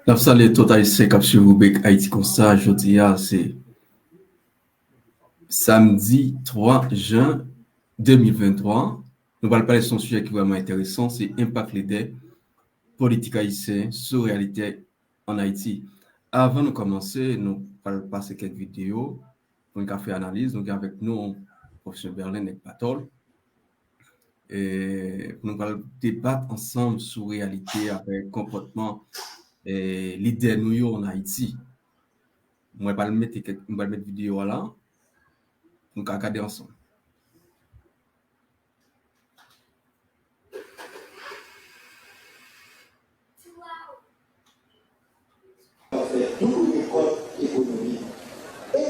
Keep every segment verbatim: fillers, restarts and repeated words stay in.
N ap salye tout Ayisyen k ap swiv ribrik Ayiti Konsa. Jodi a, se samdi twa jen de mil venntwa. Nou pral pale sou yon sijè ki vrèman enteresan, se enpak lidè politik ayisyen sou reyalite ann Ayiti. Avan nou kòmanse, nou pral pase kèk videyo pou n ka fè analiz. Nou gen avèk nou Pwofesè Berlin, nèg Patòl. E, pou nou pral debat ansanm sou reyalite avèk konpòtman, e, lidè nou yo ann Ayiti. Mwen pral mete kèk, mwen pral met videyo a la pou nou ka gade ansanm. Fè tou rekòt ekonomik. E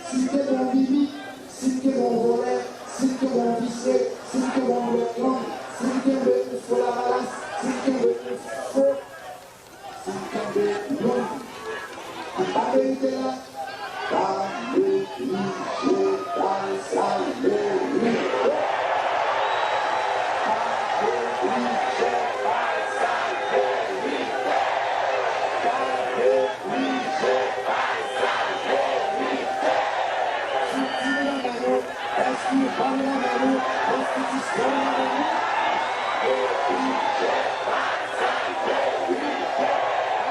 si m te gon mimik, si m te gon vòlè, si m te gon visye, si m te gon blòk lang, si m kenbe yon fo lavalas, si m kenbe yon fo, si m kenbe yon ki pa merite la, pa neglije bay sa l merite. Pa neglije bay sa l merite. Pa neglije bay sa l merite. Strikti nou nan men nou, enstriman nou nan men nou, konstitisyon nou nan men nou. Pa neglije bay sa l merite.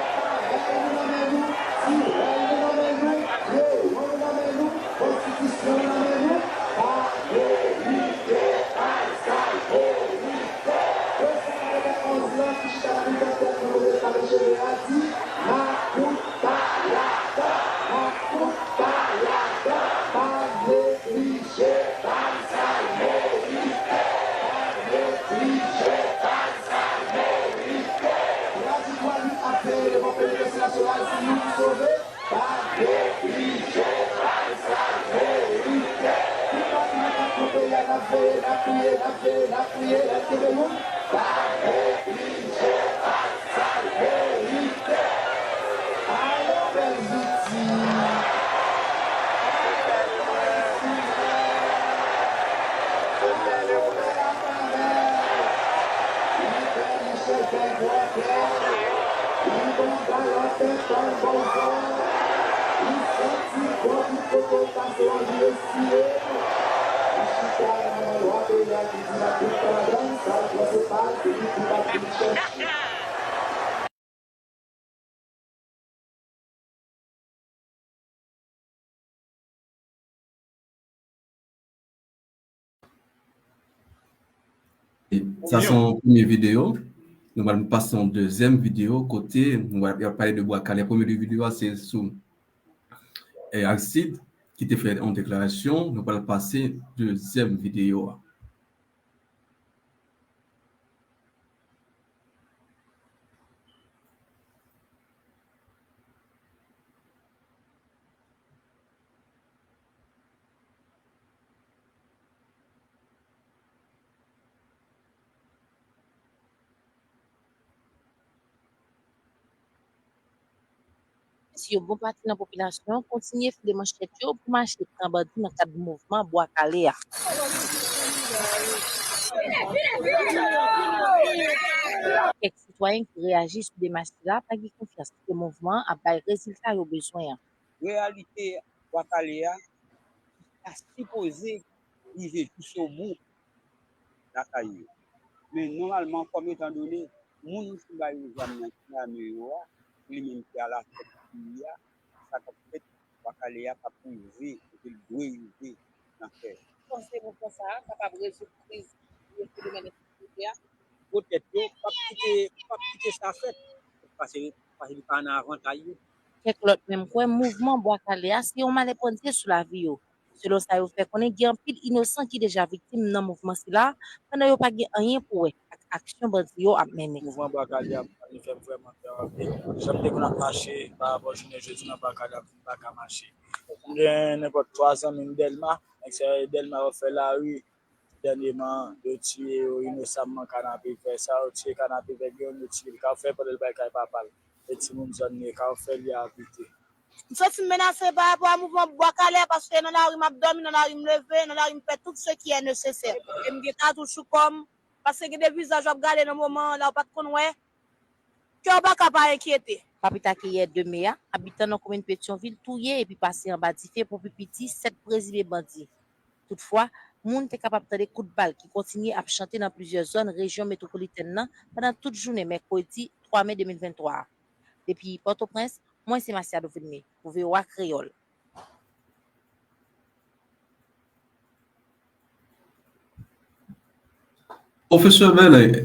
Alfabè nou nan men nou, ti rèl nou nan men nou, kreyon nou nan men nou, konstitisyon nan men nou, pa neglije bay sa l merite. Yo se sa yo fè onz lan ki chita nan mitan tèt nou kote fane cheve a di, makout pa ladan, makout pa ladan, pa neglije bay sa l merite, pa neglije bay sa l merite. Radyo Gwadloup ap veye devan penitansye nasyonal, se nou ki sove. Pa neglije bay sa l merite. Tout pati nou k ap nan peyi a, n ap veye, n ap priye, n ap veye, n ap priye, n ap kenbe moun. Pa neglije bay sa l merite. Alò, bèl zouti. Bèl zouti. Bèl zouti. Li bon, bay yon tèt pa l bon zò. Li santi bon tout kote l pase, w anvi respire. Li chita nan lwa peyi a ki di makout pa ladan l, sa l pran se pa l, se li ki bat pou li chèche. Sa se yon premye videyo. Nou pral pase yon dezyèm videyo kote nou pral pale de Bwa Kale. Premye de videyo a se sou, e, Aristide ki te fè yon deklarasyon. Nou pral pase dezyèm videyo a. Si yon bon pati nan popilasyon an kontinye file manchèt yo pou mache pran bandi nan kad mouvman Bwa Kale a. Kèk sitwayen ki reyaji sou demach sila pa gen konfyans ke mouvman an ap bay rezilta yo bezwen an. Reyalite Bwa Kale a ta sipoze rive jisobou lakay yo. Men nòmalman, kòm etandone moun ki ba yo zam nan, ki ame yo a, li menm ki alatèt peyi a, sa k ap fèt Bwa Kale a p ap rive kote l dwe rive nan kè. Ou panse mouvman sa a kapab rezoud kriz ki ye fenomèn ensekirite a? Gwotèt yo p ap kite, p ap kite sa fèt, paske, paske li pa nan avantay yo. Kèk lòt menm kwè mouvman Bwa Kale a se yon malè Bondye sou lavi yo. Selon sa yo fè konnen, gen anpil inosan ki deja viktim nan mouvman sila, pandan yo pa gen anyen pou wè ak aksyon bandi yo ap mennen. Mouvman Bwa Kale a pa vin fè m vrèman pè anpil. Jan m te konn ap mache pa rapò jounen jodi nan Bwa Kale a, m vin pa ka mache. M gen nenpòt twa zanmi m Dèlma, nèg sa yo Dèlma yo fè lari. Dènyèman, yo tiye yo inosamman, Kanapevè. Sa yo tiye Kanapevè, gen youn yo tiye l Kafè pandan l bay kay papa l. E timoun zòn li, Kafè li abite. M santi m menase pa rapò a mouvman Bwa Kale a paske nan lari m ap dòmi, nan lari m leve, nan lari m fè tout ce qui est nécessaire. E m gen katouch sou kò m, paske gen de vizaj w ap gade nan moman an la ou pa t konn wè. Kè w pa ka pa enkyete. Rapid ak yè de me a, abitan nan komin Petyonvil touye epi pase anba dife pou pi piti sèt prezime bandi. Toutfwa, moun te kapab tande kout bal ki kontinye ap chante nan plizyè zòn rejyon metwopolitèn nan pandan tout jounen mèkredi twa me de mil venntwa a. Depi Pòtoprens, mwen se Masiado Vilmé pou V O A Kreyòl. Pwofesè Bèlè,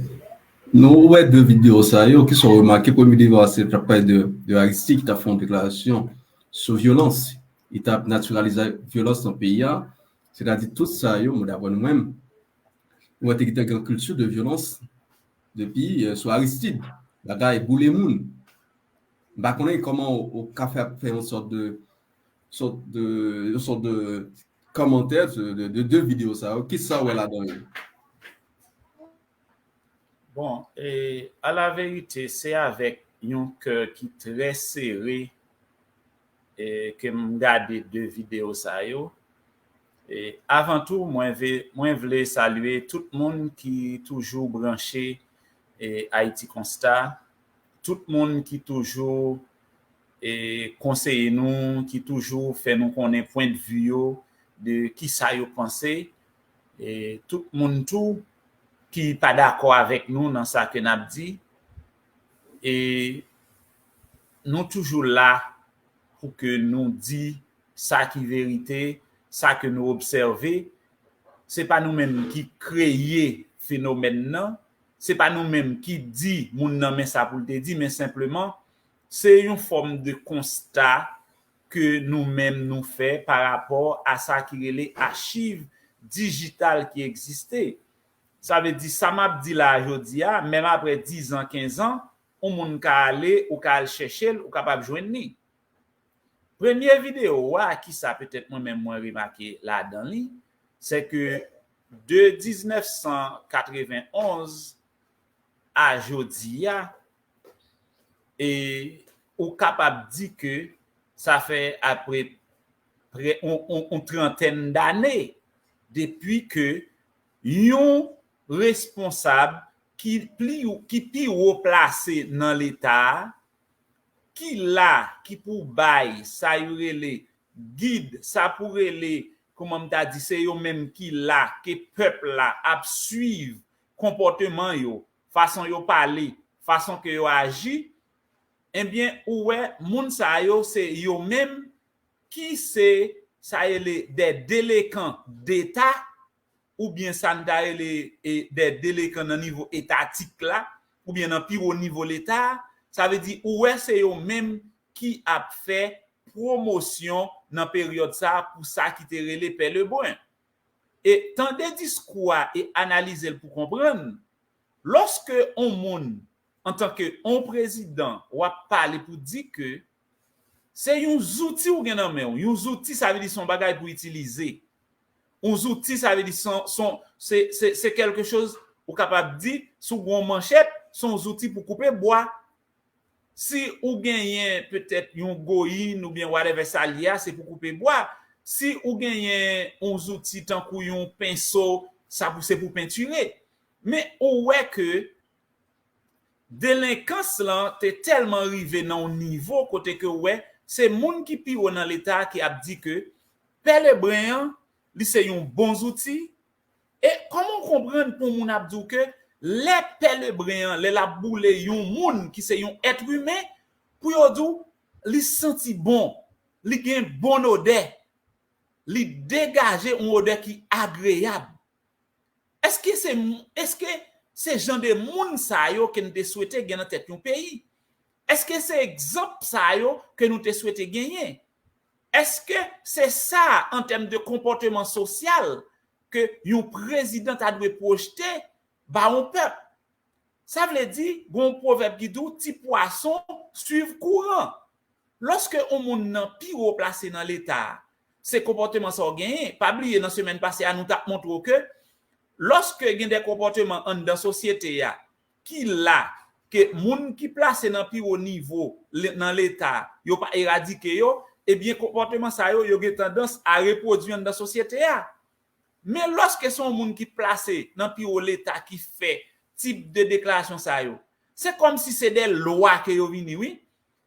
nou wè de videyo sa yo, kisa w remake? Premye videyo a se t ap pale de, de Aristide ki t ap fè yon deklarasyon sou vyolans. Li t ap natiralize vyolans nan peyi a. Sètadi tout sa yo, mwen, daprè nou menm, nou wè te gentan gen kilti de vyolans depi, eh, sou Aristide. Bagay boule moun. M pa konnen kòman ou, ou ka fè, fè yon sòt de, sòt de, yon sòt de kòmantè de, de, de, de videyo sa yo. Kisa w wè ladan yo? Bon, e, a la verite, se avèk yon kè ki trè sere e, ke m gade de videyo sa yo. E, avan tou, mwen ve, mwen vle salye tout moun ki toujou branche e, Ayiti Konsta, tout moun ki toujou e, konseye nou, ki toujou fè nou konnen pwendvi yo de kisa yo panse, e, tout moun tou ki pa dakò avèk nou nan sa ke n ap di, e nou toujou la pou ke nou di sa ki verite, sa ke nou obsève. Se pa nou menm ki kreye fenomèn nan, se pa nou menm ki di moun nan men sa pou l te di, men senpleman, se yon fòm de konsta ke nou menm nou fè pa rapò a sa ki rele achiv dijital ki egziste. Sa vle di, sa m ap di la a jodi a, menm apre diz an, kenz an, yon moun ka ale, ou ka al chèche l, ou kapab jwenn li. Premye videyo a, kisa petèt mwen menm mwen remake ladan li, se ke de diznèf san katrevenn onz a jodi a, e ou kapab di ke sa fè apre prè, on, on, on trantèn dane depi ke yon responsab ki pli, ki pi wo plase nan Leta a, ki la, ki pou bay sa yo rele gid, sa pou rele, kòman m ta di, se yo menm ki la, ke pèp la ap swiv konpòteman yo, fason yo pale, fason ke yo aji, ebyen, ou wè, moun sa yo, se yo menm ki se, sa rele, de delekan deta, oubyen sa n ta rele e, de delekan nan nivo etatik la, oubyen nan pi wo nivo Leta a, sa vle di ou wè se yo menm ki ap fè pwomosyon nan peryòd sa a pou sa ki te rele Pè Lebren. E tande diskou a e analize l pou konprann, lòske on moun, antanke on prezidan, w ap pale pou di ke se yon zouti ou gen nan men w. Yon zouti, sa vle di se yon bagay pou itilize. Yon zouti, sa vle di se, se, se, se kèlke choz ou kapab di, si w gen yon manchèt, se yon zouti pou koupe bwa. Si ou genyen petèt yon goyin oubyen whatever sa l ye a, se pou koupe bwa. Si ou genyen yon zouti tankou yon penso, sa pou, se pou pentire. Men ou wè ke delenkans lan te tèlman rive nan yon nivo kote ke w wè se moun ki pi wo nan Leta a ki ap di ke Pè Lebren an, li se yon bon zouti. E kòman w konprann pou moun ap di w ke lè Pè Lebren an, lè l ap boule yon moun ki se yon èt imen, pou yo di w li santi bon, li gen bon odè, li degaje yon odè ki agreyab? Èske se, èske se jan de moun sa yo ke n te swete gen nan tèt yon peyi? Èske se egzanp sa yo ke nou te swete genyen? Èske se sa, an tèm de konpòteman sosyal, ke yon prezidan ta dwe pwojte ba yon pèp? Sa vle di, gen yon pwovèb ki di w, ti pwason swiv kouran. Lòske yon moun nan pi wo plase nan Leta a, se konpòteman sa w genyen. Pa bliye, nan semèn pase a, nou t ap montre w ke lòske gen de konpòteman anndan sosyete a ki la, ke moun ki plase nan pi wo nivo nan Leta, yo pa eradike yo, ebyen, konpòteman sa yo, yo gen tandans a repwodui anndan sosyete a. Men lòske se yon moun ki plase nan pi wo Leta ki fè tip de deklarasyon sa yo, se kòmsi se de lwa ke yo vini, wi.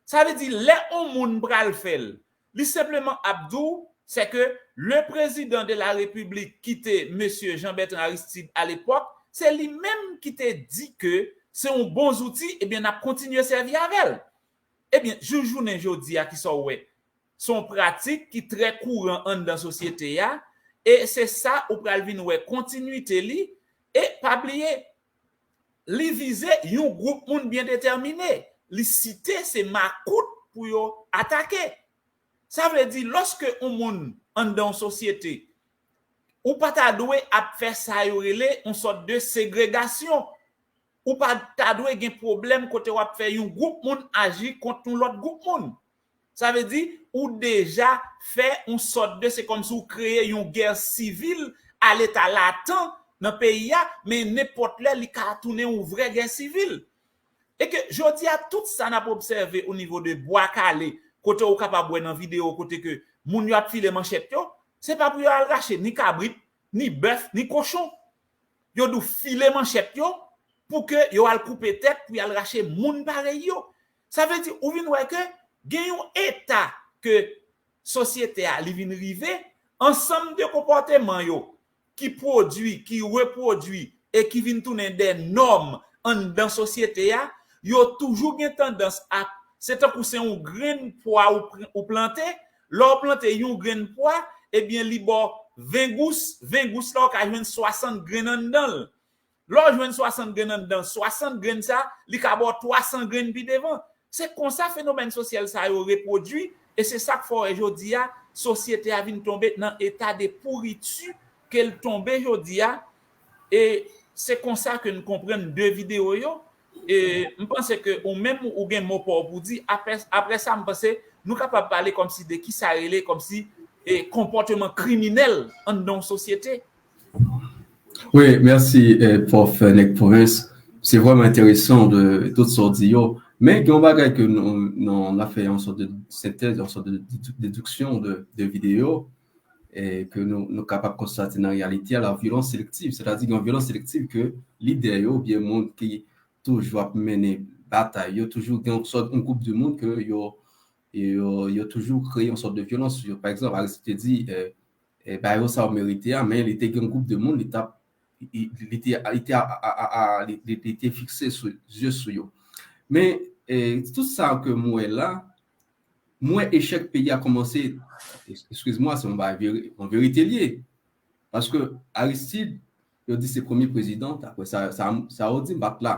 Sa vle di, lè yon moun pral fè l, li senpleman ap di w, c'est que le président de la République ki te mesye Jean Bertrand Aristide à l'époque, se li menm ki te di ke se yon bon zouti, ebyen, n ap kontinye sèvi avè l. Ebyen, jou jounen jodi a, ki sa w wè? Se yon pratik ki trè kouran anndan sosyete a, e se sa ou pral vin wè kontinwite li, e pa bliye, li vize yon gwoup moun byen detèmine, li site se makout pou yo atake. Sa vle di, lòske yon moun anndan yon sosyete, ou pa ta dwe ap fè sa yo rele yon sòt de segregasyon. Ou pa ta dwe gen pwoblèm kote w ap fè yon gwoup moun aji kont yon lòt gwoup moun. Sa vle di, ou deja fè yon sòt de, se kòmsi w kreye yon gè sivil a leta latan nan peyi a, men nenpòt lè li ka tounen yon vrè gè sivil. E ke jodi a, tout sa n ap obsève o nivo de Bwa Kale, kote ou kapab wè nan videyo, kote ke moun yo ap file manchèt yo, se pa pou yo al rache ni kabrit, ni bèf, ni kochon. Yo dou file manchèt yo pou ke yo al koupe tèt, pou y al rache moun parèy yo. Sa vle di, ou vin wè ke gen yon eta ke sosyete a, li vin rive, ansanm de konpòteman yo ki pwodui, ki repwodui e ki vin tounen de nòm anndan sosyete a, yo toujou gen tandans ap, se tankou se yon grenn pwa ou pr-, ou plante, lè w plante yon grenn pwa, ebyen, li ba w ven gous, ven gous la, w ka jwenn swasant grenn anndan l. Lè w jwenn swasant grenn anndan, swasant grenn sa, li ka ba w twasan grenn pi devan. Se konsa fenomèn sosyal sa yo repwodui, e se sa k fè w wè jodi a, sosyete a vin tonbe nan eta de pouriti ke l tonbe jodi a, e se konsa ke n konprann de videyo yo, e m panse ke ou menm ou gen mo pa w pou di, apre, apre sa, m panse nou kapab pale kòmsi de ki sa rele kòmsi, e, konpòteman kriminèl anndan yon sosyete. Wi, mèsi, eh, pwòf Nèg Pwovens. Se vrèman enteresan de tout sa w di yo. Men gen yon bagay ke nou, nou, n a fè yon sòt de sentèz, yon sòt de dedu-, dediksyon de, de videyo, e ke nou, nou kapab konstate nan reyalite a, la vyolans selektiv. Sètadi gen yon vyolans selektiv ke lidè yo, oubyen moun ki toujou ap mennen batay yo, toujou gen yon sòt, yon gwoup de moun ke yo, yo, yo toujou kreye yon sòt de vyolans sou yo. Pa egzanp, Aristide te di, eh, eh, ba yo sa yo merite a, men li te gen yon gwoup de moun, li t ap, li, li te, li te a, a, a, a, li, li, li te fikse sou, zye sou yo. Men, eh, tout sa ke m wè la, m wè echèk peyi a kòmanse, es-, eskiz mwa, se yon bagay veri-, yon verite li ye. Paske Aristide, yo di se premye prezidan, daprè sa, sa, sa yo di, m pa t la,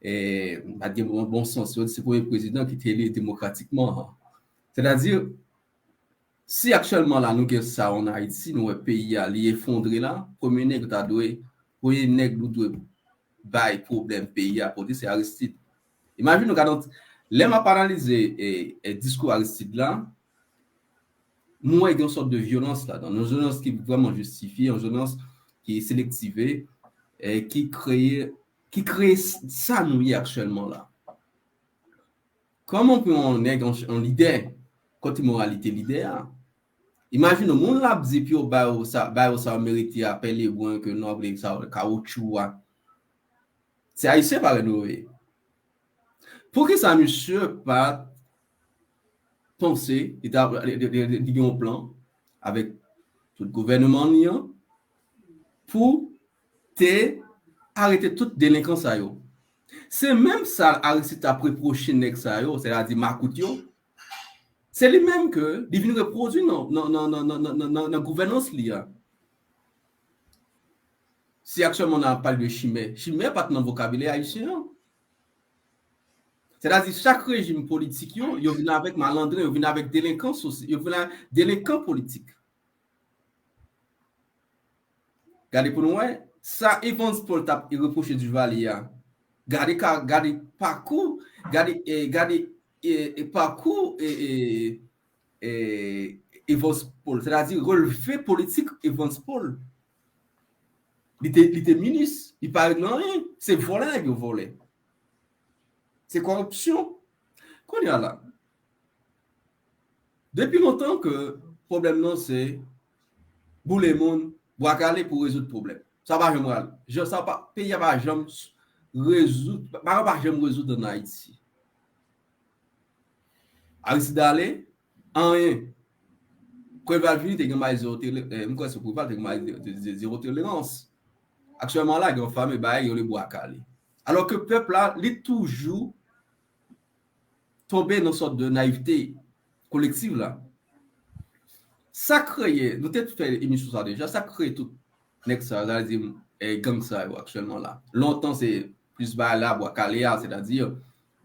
eh, m pa t gen bon, bon sans, yo di se premye prezidan ki te eli demokratikman. Sètadi, si aktyèlman la nou gen sa ann Ayiti, nou wè peyi a li efondre la, premye nèg ta dwe, premye nèg nou dwe bay pwoblèm peyi a pote, se Aristide. Imajine w, gade, lè m ap analize, e, e, diskou Aristide la, m wè gen yon sòt de vyolans ladan, yon vyolans ki vrèman jistifye, yon vyolans ki selektive, e, ki kreye, ki kreye s-, sa nou ye aktyèlman la. Kòman pou yon nèg, yon, yon lidè, kote moralite lidè a? Imajine w, moun la ap di pou yo ba yo sa, ba yo sa yo merite a, pè lebren ke nòb, sa, kawotchou a. Se Ayisyen parèy nou yo ye. Poukisa misye pa t panse, li ta, li, li, li, li gen yon plan avèk tout gouvènman li an pou te arete tout delenkan sa yo? Se menm sa Aristide t ap repwoche nèg sa yo, sètadi makout yo. Se li menm ke li vin repwodui nan, nan, nan gouvènans li a. Si aktyèlman n ap pale de chimè, chimè pa t nan vokabilè ayisyen an. Sètadi, chak rejim politik yo, yo vin avèk malandren, yo vin avèk delenkan sosi-, yo vin avèk delenkan politik. Gade pou nou wè, sa Evans Paul t ap repwoche Duvalier a. Gade ka, gade pakou, gade, eh, gade, eh, eh, pakou, eh, eh, eh, Evans Paul. Sètadi, relve politik Evans Paul. Li te, li te minis, li pa regle anyen. Se vòlè nèg yo vòlè. Se kòripsyon. Kounye a la, depi lontan ke pwoblèm nan se boule moun, bwa kale pou rezoud pwoblèm. Sa pa janm rale. Jan, sa pa, peyi a pa janm s-, rezoud, bagay pa janm rezoud ann Ayiti. Aristide ale, anyen. Preval vini, te gen bagay zewo tele, eh, m kwè se Preval te gen bagay ze- ze- ze- zewo tolerans. Aktyèlman la, gen yon fame bagay yo le bwa kale. Alò ke pèp la, li toujou tonbe nan sòt de nayivte kolektiv la. Sa kreye, nou te fè emisyon sa deja, sa kreye tout nèg sa, sa di, eh, gang sa yo aktyèlman la. Lontan se plis bagay la, bwa kale a, sètadi,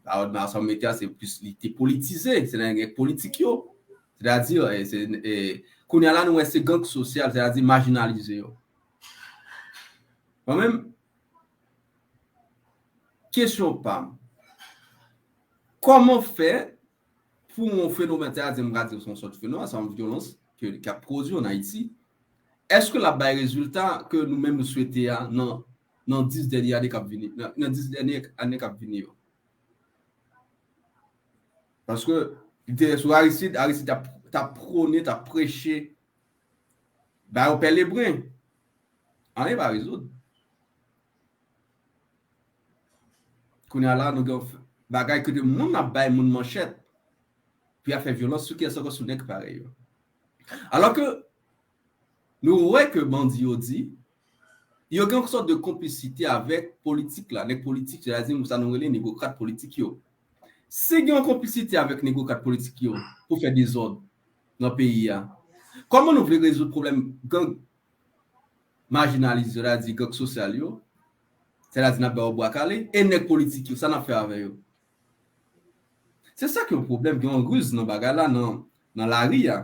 Harold Marsan mete a, se plis li te politize, se nan nèg politik yo. Sètadi, eh, se, eh, kounye a la, nou wè se gang sosyal, sètadi majinalize yo. Mwen menm, kesyon pa m, kòman fè pou yon fenomèn, sètadi m ka di se yon sòt fenomèn, se yon vyolans ke, k ap pwodui an Ayiti, èske l ap bay rezilta ke nou menm nou swete a nan, nan dis dènye ane k ap vini, nan, nan dis dènye ane k ap vini yo? Paske li te sou Aristide, Aristide t ap, t ap pwone, t ap preche, ba yo pè lebren. Anyen pa rezoud. Kounye a la, nou gen bagay kote moun ap bay moun manchèt, pou y ap fè vyolans sou kiyès ankò, sou nèg parèy yo. Alò ke nou wè ke bandi yo di, yo gen yon sòt de konplisite avèk politik la, nèg politik, sètadi sa nou rele negokrat politik yo. Si gen yon konplisite avèk negokrat politik yo pou fè dezòd nan peyi a, kòman nou vle rezoud pwoblèm gang majinalize, sètadi gang sosyal yo, sètadi n ap ba yo bwa kale, e nèg politik yo, sa n ap fè avè yo? Se sa ki yon pwoblèm, gen yon riz nan bagay la, nan, nan lari a.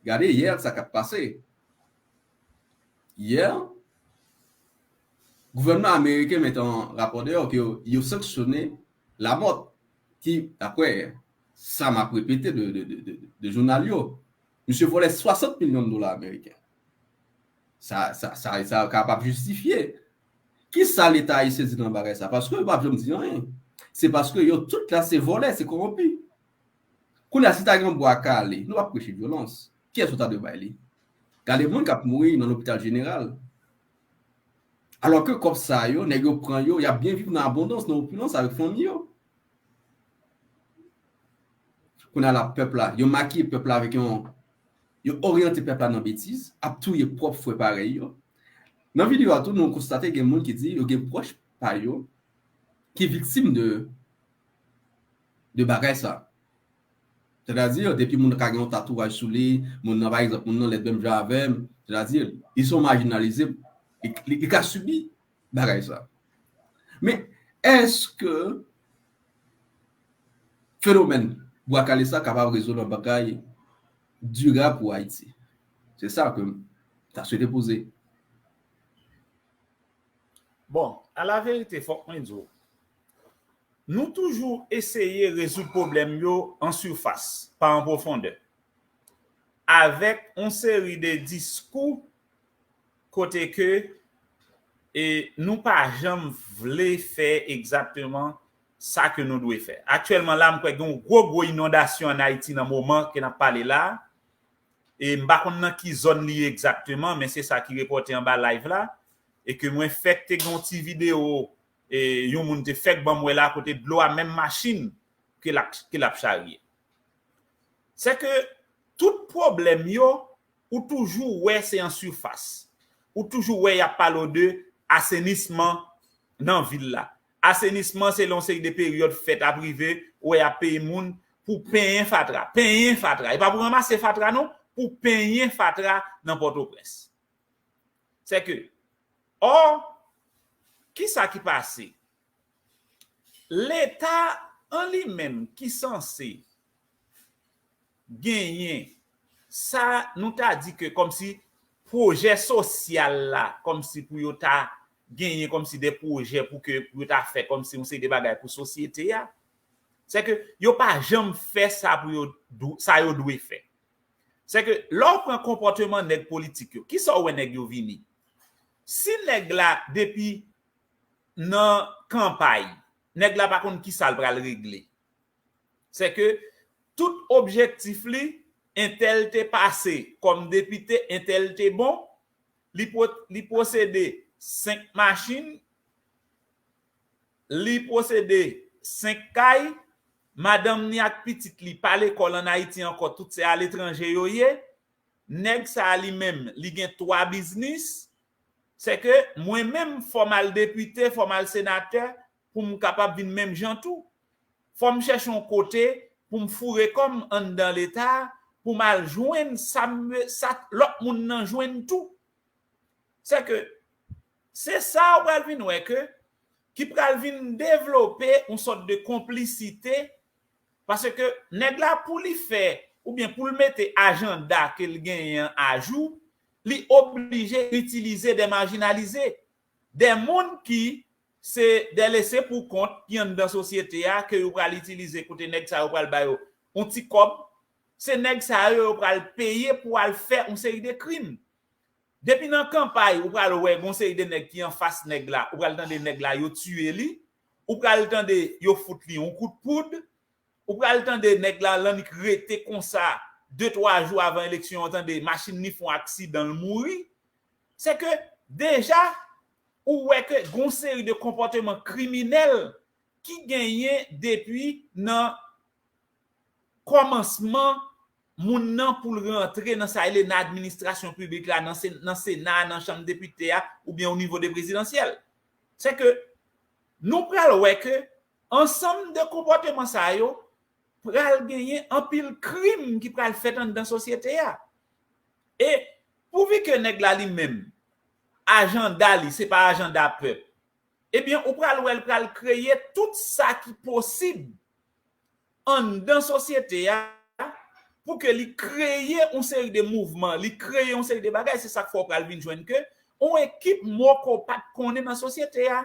Gade yè sa k ap pase. Yè, gouvènman ameriken mete yon rapò deyò ke yo, yo sanksyone Lamothe, ki, daprè sa m ap repete de, de, de, de, de jounal yo, misye vòlè swasant milyon dola ameriken. Sa, sa, sa, sa kapab jistifye. Kisa Leta ayisyen di nan bagay sa? Paske yo p ap janm di anyen. Se paske yo tout la se vòlè, se kowonpi. Kounye a, si ta gen yon bwa kale, nou p ap preche vyolans. Kiyès yo ta dwe bay li? Gade moun k ap mouri nan lopital jeneral. Alò ke kòb sa yo, nèg yo pran yo, y ap byen viv nan abondans, nan opilans avèk fanmi yo. Kounye a la, pèp la, yo makiye pèp la avèk yon, yo oryante pèp la nan betiz, ap touye pwòp frè parèy yo. Nan videyo a tou, nou konstate gen moun ki di yo gen pwòch pa yo ki viktim de, de bagay sa. Sètadi, depi moun nan ka gen yon tatouaj sou li, moun nan, pa egzanp, moun nan lèd menm jan avè m, sètadi, li se yon majinalize, li, li, li ka sibi bagay sa. Men, èske fenomèn bwa kale sa kapab rezoud yon bagay dirab pou Ayiti? Se sa ke m ta swete poze. Bon, a la verite, fòk mwen di w, nou toujou eseye rezoud pwoblèm yo an sifas, pa an pwofondè, avèk yon seri de diskou kote ke e nou pa janm vle fè egzakteman sa ke nou dwe fè. Aktyèlman la, m kwè gen yon gwo, gwo inondasyon ann Ayiti nan moman ke n ap pale la. E m pa konn nan ki zòn li ye egzakteman, men se sa ki repòte anba live la. E ke mwen fèk te gen yon ti videyo, e yon moun te fèk ban m wè la, kote dlo a menm machin ke l ap, ke l ap charye. Se ke tout pwoblèm yo, ou toujou wè se an sifas. Ou toujou wè y ap pale w de asenisman nan vil la. Asenisman, se lè yon seri de peryòd fèt ap rive, ou wè y ap peye moun pou penyen fatra. Penyen fatra. E pa pou ranmase fatra non, pou penyen fatra nan Pòtoprens. Se ke, ò, kisa ki pase? Leta an li menm ki sanse genyen sa nou ta di ke kòmsi pwojè sosyal la, kòmsi pou yo ta genyen kòmsi de pwojè pou ke pou yo ta fè kòmsi yon seri de bagay pou sosyete a. Se ke yo pa janm fè sa pou yo, sa yo dwe fè. Se ke lè w pran konpòteman nèg politik yo, kisa w wè nèg yo vini? Si nèg la depi nan kanpay, nèg la pa konn kisa l pral regle. Se ke tout objektif li, entèl te pase kòm depite, entèl te bon, li, li posede senk machin, li posede senk kay, madanm ni ak pitit li pa lekòl ann Ayiti ankò, tout se aletranje yo ye, nèg sa a li menm, li gen twa biznis, se ke mwen menm, fò m al depite, fò m al senatè, pou m kapab vin menm jan tou. Fò m chèche yon kote pou m foure kò m anndan Leta a, pou m al jwenn sa, sa lòt moun nan jwenn tou. Se ke se sa ou pral vin wè ke ki pral vin devlope yon sòt de konplisite, paske nèg la pou li fè oubyen pou l mete ajanda ke l genyen an ajou, li oblije itilize de majinalize, de moun ki se de lese pou kont ki anndan sosyete a ke yo pral itilize kote nèg sa yo pral ba yo yon ti kòb, se nèg sa yo yo pral peye pou al fè yon seri de krim. Depi nan kanpay, ou pral wè gon seri de nèg ki anfas nèg la, ou pral tande nèg la yo tiye li, ou pral tande yo fout li yon kout poud, ou pral tande nèg la l annik rete konsa de twa jou avan eleksyon an, tande machin li fè yon aksidan l mouri. Se ke deja ou wè ke gon seri de konpòteman kriminèl ki genyen depi nan kòmansman moun nan pou l rantre nan sa rele nan administrasyon piblik la, nan Sena, nan Chanm Depite a, oubyen o nivo de prezidansyèl. Se ke nou pral wè ke ansanm de konpòteman sa yo pral genyen anpil krim ki pral fèt anndan sosyete a. E pouvi ke nèg la li menm, ajanda li, se pa ajanda pèp, ebyen, ou pral wè l pral kreye tout sa ki posib anndan sosyete a pou ke li kreye yon seri de mouvman, li kreye yon seri de bagay. Se sa k fè w pral vin jwenn ke yon ekip mo ke w pa t konnen nan sosyete a.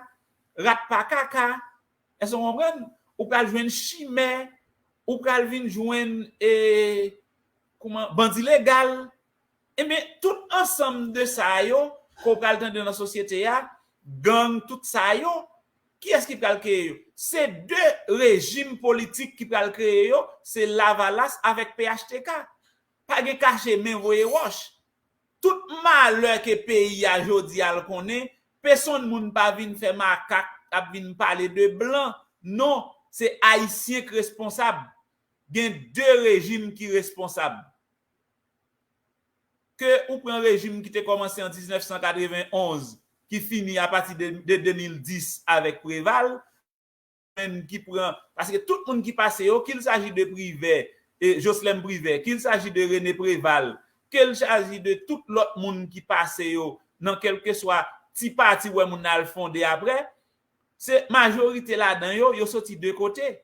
Rat pa kaka, èske w konprann? Ou pral jwenn chimè, ou pral vin jwenn e, kouman, bandi legal. Ebyen, tout ansanm de sa yo ke w pral tande nan sosyete a, gang, tout sa yo, kiyès ki pral kreye yo? Se de rejim politik ki pral kreye yo, se Lavalas avèk P H T K. Pa gen kache men voye wòch. Tout malè ke peyi a jodi a l konnen, pesonn moun pa vin fè makak ap vin pale de blan. Non, se Ayisyen k responsab. Gen de rejim ki responsab. Ke ou pran rejim ki te kòmanse an diznèf san katrevenn onz, ki fini apati de, de de mil dis avèk Preval, menm ki pran, paske tout moun ki pase yo, qu'il s'agit de Privè, e, Joslèn Privè, qu'il s'agit de René Préval, qu'il s'agit de tout lòt moun ki pase yo, nan kèlkeswa ti pati ou wè moun nan al fonde apre, se majorite ladan yo, yo soti de kote.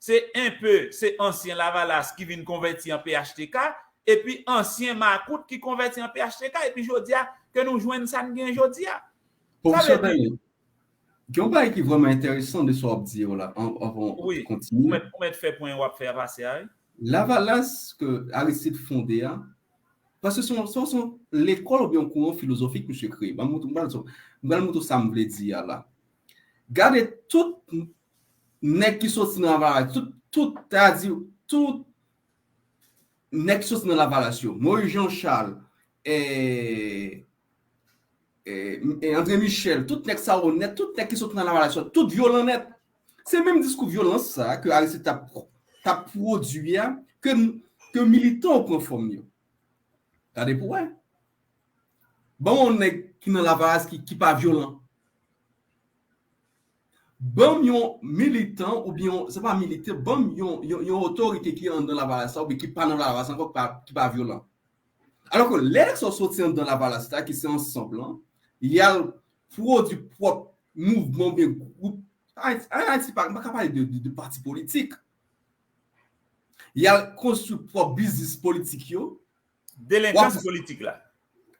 Se enpe, se ansyen Lavalas ki vin konvèti an P H T K, epi ansyen makout ki konvèti an P H T K, epi jodi a, ke nou jwenn sa n gen jodi a. Sa vle di, Pwofesè Daniel, gen yon bagay ki vrèman enteresan de sa w ap di yo la, an-, anvan w kontinye. Wi, ou mèt, ou mèt fè pwen w ap fè a pase a, wi. Lavalas ke Aristide fonde a, paske se yon, se yon, se yon lekòl oubyen yon kouran filozofik misye kreye. Ban m montre, m pral, m pral montre w sa m vle di a la. Gade tout nèg ki soti nan Lavalas, tout, tout, ta di, tout nèg ki soti nan Lavalas yo, Moïse Jean Charles, e, e, e André Michel, tout nèg sa yo nèt, tout nèg ki soti nan Lavalas yo, tout vyolan nèt. Se menm diskou vyolans sa ke Aristide t ap, t ap pwodui a, ke, ke militan yo pran fòm yo. Gade pou wè. Ban m yon nèg ki nan Lavalas ki, ki pa vyolan. Ban m yon militan oubyen yon, se pa militan, ban m yon, yon, yon otorite ki anndan Lavalas la oubyen ki pa nan Lavalas ankò, ki pa, ki pa vyolan. Alò ke lè nèg sa yo soti anndan Lavalas la, ki se ansanm lan, y al pwodui pwòp mouvman oubyen gwoup. Ayiti, Ayiti pa, m pa ka pale de, de, de pati politik. Y al konstwi pwòp biznis politik yo. Delenkans politik la.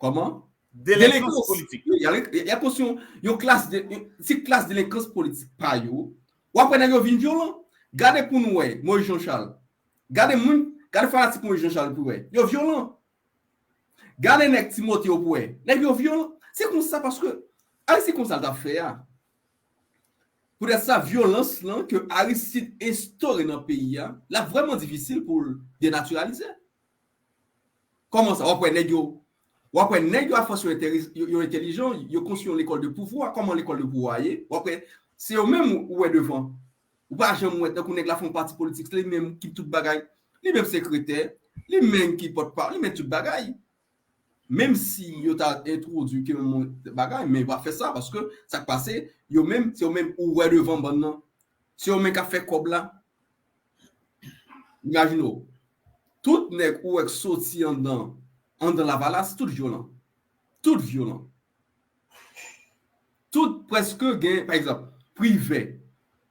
Kòman? Delenkans politik. Wi, y al, y al konstwi yon, yon klas de, yon ti klas delenkans politik pa yo. W ap wè nèg yo vin vyolan. Gade pou nou wè, Moïse Jean Charles. Gade moun, gade fanatik Moïse Jean Charles pou wè. Yo vyolan. Gade nèg Timote yo pou wè. Nèg yo vyolan. Se konsa paske Ayiti konsa l t ap fè a. Poutèt sa, vyolans lan ke Aristide enstore nan peyi a, l ap vrèman difisil pou l denatiralize. Kòman sa? W ap wè nèg yo, w ap wè nèg yo, afòs yo entèli-, yo, yo entèlijan, yo konstwi yon lekòl de pouvwa. Kòman lekòl de pouvwa ye? W ap wè, se yo menm ou wè devan. Ou pa janm wè tankou nèg la fè yon pati politik, se li menm ki tout bagay, li menm sekretè, li menm ki pòtpawòl, li menm tout bagay. Menm si yo ta entwodui ke yon bagay, men yo pa fè sa, paske sa k pase, yo menm, se yo menm ou wè devan bann nan. Se yo menm k ap fè kòb la. Imajine w, tout nèg ou wè k soti anndan, anndan Lavalas, tout vyolan. Tout vyolan. Tout prèske gen, pa egzanp, Privè.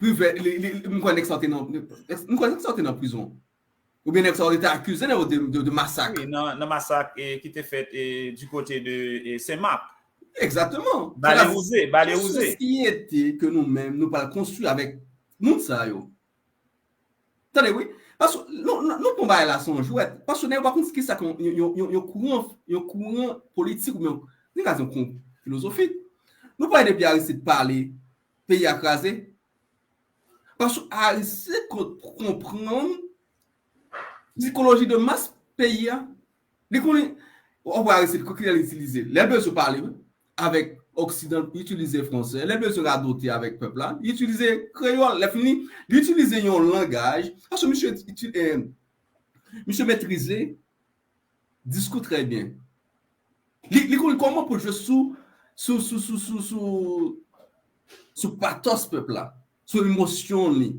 Privè, li, li, m kwè nèg sa te nan, m kwè nèg sa te nan prizon. Oubyen nèg sa yo te akize nan de, de, de masak. Wi, nan, nan masak eh, ki te fèt eh, du côté de eh, Saint-Marc. Exactement. Bale wouze, bale wouze. Sosyete ke nou menm, nou pral konstwi avèk moun sa yo. Tande, wi. Paske nou, nou, nou pran bagay la se yon jwèt. Paske nèg yo pa konn ki sa yon, yon, yon, yon kouran, yon kouran politik oubyen yon kouran filozofik. Nou pale depi Aristide pale, peyi a kraze. Paske Aristide konprann sikoloji de mas peyi a. Li konnen, w wè Aristide, ki lè l itilize? Lè l bezwen pale, wi, avèk Oksidan, li itilize fransè. Lè l bezwen radote avèk pèp la, li itilize kreyòl. Lè fini, li itilize yon langaj. Paske misye, eh, misye metrize diskou trè byen. Li, li konn kòman pou jwe sou, sou, sou, sou, sou, sou, sou patos pèp la, sou emosyon li,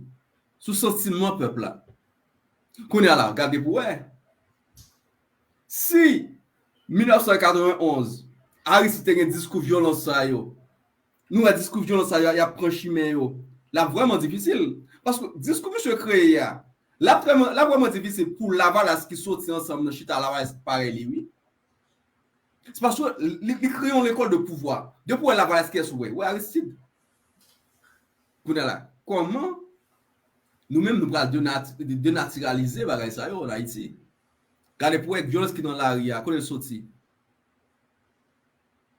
sou santiman pèp la. Kounye a la, gade pou wè. Si mil nèf san katrevenn onz, Aristide te gen diskou vyolans sa yo, nou wè diskou vyolans sa yo, y ap pran chimen yo. L ap vrèman difisil. Paske diskou misye kreye a, l ap vrèman, l ap vrèman difisil pou Lavalas ki soti ansanm nan chita Lavalas parèy li, wi. Se paske li, li kreye yon lekòl de pouvwa. Depi w wè Lavalas, kiyès ou wè? Ou wè Aristide. Kounye a la, kòman nou menm nou pral denati-, denatiralize bagay sa yo ann Ayiti? Gade pou wè vyolans ki nan lari a, kote l soti?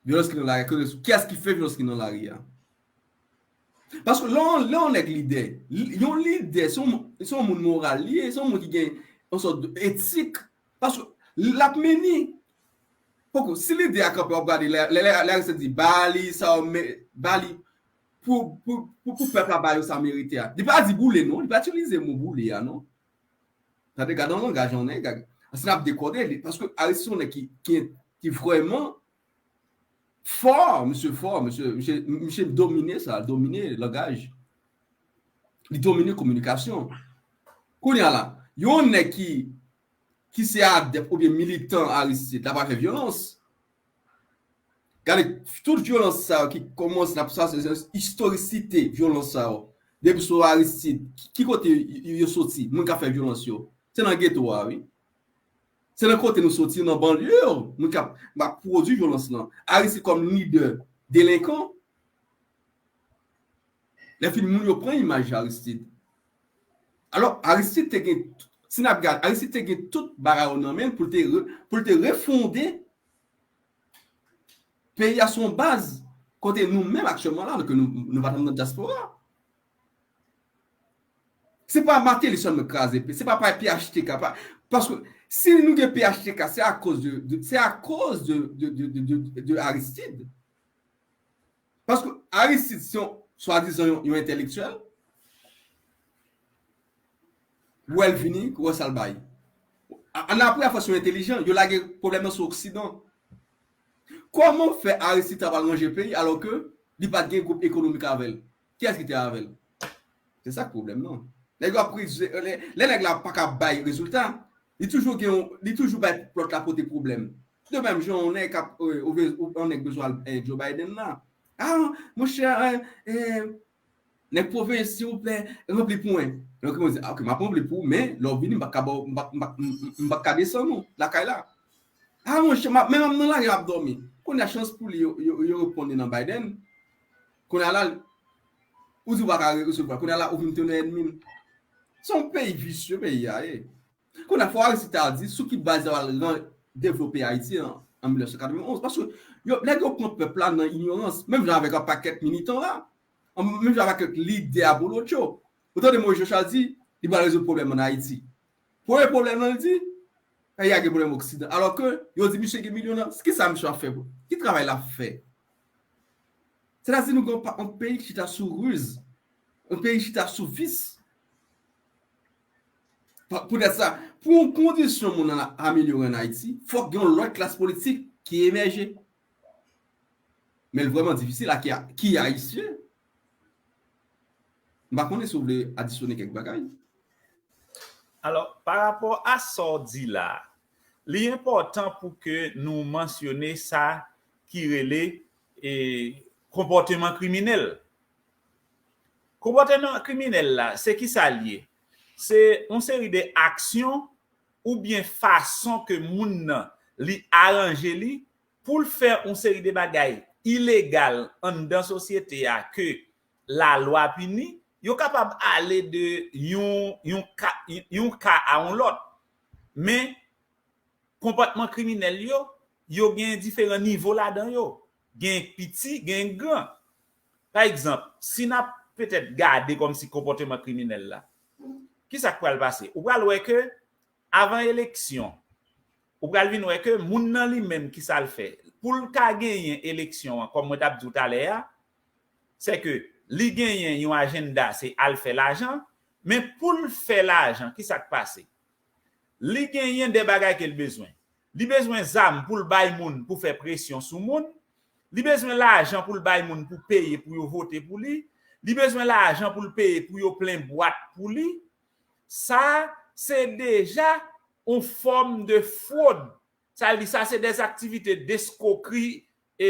Vyolans ki nan lari a, kote l soti? Kiyès ki fè vyolans ki nan lari a? Paske lè yon, lè yon nèg lidè, li, yon lidè, se yon, se yon moun moral li ye, se yon moun ki gen yon sòt de etik. Paske l ap mennen. Poko, si lidè a kanpe, w ap gade, lè, lè, lè, lè Aristide di, ba li sa yo, men, ba li, pou, pou, pou, pou pèp la ba yo sa merite a. Li pa di boule, non, li pa itilize mo boule a, non. Tande, gade yon langaj, yon nèg, si n ap dekode li, paske Aristide se yon nèg ki, ki, ki vrèman fò, misye fò, misye, misye, misye domine sa, domine langaj. Li domine kominikasyon. Kounye a la, yon nèg ki, ki se adèp oubyen militan Aristide, l ap fè vyolans. Gade, tout vyolans sa yo ki kòmanse, n ap sa, se, se istorisite vyolans sa yo. Depi sou Aristide, ki, ki kote y-, y-, yo soti, moun k ap fè vyolans yo? Se nan geto a, wi. Se nan kote nou soti, nan banlye yo, moun k ap, k ap pwodui vyolans lan. Aristide kòm lidè delenkan, lè fini moun yo pran imaj Aristide. Alò, Aristide te gen, si n ap gade, Aristide te gen tout bagay yo nan men l pou l te re-, pou l te refonde peyi a sou yon baz kote nou menm aktyèlman la, ke nou, nou pa t nan dyaspora. Se pa Martelly sèlman k kraze peyi, se pa, pa P H T K, pa, paske si nou gen P H T K, se akoz de, de, se akoz de, de, de, de, de, de Aristide. Paske Aristide se yon, swadizan yon, yon entèlektyèl, ou wè l vini, ou wè sa l bay. A-, ann apre, afòs yo entèlijan, yo lage pwoblèm nan sou Oksidan. Kòman fè Aristide ta pral ranje peyi alò ke li pa t gen gwoup ekonomik avè l? Kiyès ki te avè l? Se sa k pwoblèm nan. Nèg yo ap prize, lè, lè nèg la pa ka bay rezilta, li toujou gen yon, li toujou bay lòt la pote pwoblèm. De menm jan, yon nèg k ap, eh, ou ve-, ou, yon nèg bezwen al, eh, Joe Biden la. Ah, monchè, eh, eh, nèg pwovens, silvouplè, ranpli pou mwen. Donk, mwen di, ah, ok, m ap ranpli pou ou, men lè w vini, m pa ka ba w, m pa, m pa, m, m, m pa ka desann ou lakay la. Ah, monchè, m ap, men m nan lari, m ap dòmi. Kounye a, chans pou li, yo, yo, yo reponn li nan Biden. Kounye a la, ou di w pa ka re-, resevwa. Kounye a la, ou vin tounen ènmi l. Se yon peyi visye, peyi a ye. Kounye a, fò Aristide ta di sou ki baz yo al ran-, devlope Ayiti an, an mil nèf san katrevenn onz. Paske yo, nèg yo pran pèp la nan inyorans. Menm jan avèk yon pakèt militan la. An, menm jan avèk lidè abolotcho. Ou tande Moïse Jean Charles di, li pral rezoud pwoblèm ann Ayiti. Premye pwoblèm nan, li di, peyi a gen pwoblèm Oksidan. Alò ke yo di misye gen milyon nan, ki sa misye ap fè pou? Ki travay l ap fè? Sètadi nou gen yon pa-, yon peyi ki chita sou riz. Yon peyi chita sou vis. Poutèt sa, pou yon kondisyon moun nan amelyore ann Ayiti, fòk gen yon lòt klas politik ki emèje. Men l vrèman difisil a ki, ki Ayisyen. M pa konnen si w vle adisyone kèk bagay. Alò, pa rapò a sa w di la, li enpòtan pou ke nou mansyone sa ki rele e, konpòteman kriminèl. Konpòteman kriminèl la, se ki sa l ye? Se yon seri de aksyon oubyen fason ke moun nan li aranje li pou l fè yon seri de bagay ilegal anndan sosyete a ke lalwa pini, yo kapab ale de yon, yon ka, yon ka a yon lòt. Men, konpòtman kriminèl yo, yo gen diferan nivo ladan yo. Gen piti, gen gran. Pa egzanp, si n ap petèt gade kòmsi konpòteman kriminèl la, ki sa k pral pase? Ou pral wè ke avan eleksyon, ou pral vin wè ke moun nan li menm ki sa l fè. Pou l ka genyen eleksyon an, kòm mwen t ap di w talè a, se ke li genyen yon ajanda, se al fè lajan, men pou l fè lajan, ki sa k pase? Li genyen de bagay ke l bezwen. Li bezwen zam pou l bay moun pou fè presyon sou moun. Li bezwen lajan pou l bay moun pou peye pou yo vote pou li. Li bezwen lajan pou l peye pou yo plen bwat pou li. Sa, se deja yon fòm de fwod. Sa vle di, sa se de aktivite deskokri e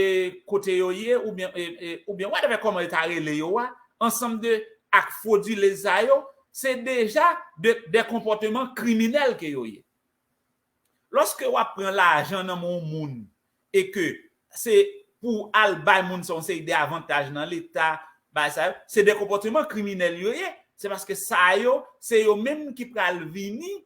kote yo ye, oubyen, e, e, oubyen whatever kòman yo ta rele yo a, ansanm de ak fwodile sa yo, se deja de, de konpòteman kriminèl ke yo ye. Lòske w ap pran lajan nan men yon moun e ke se pou al bay moun sa yon seri de avantaj nan Leta, bay sa yo, se de konpòteman kriminèl yo ye. Se paske sa yo, se yo menm ki pral vini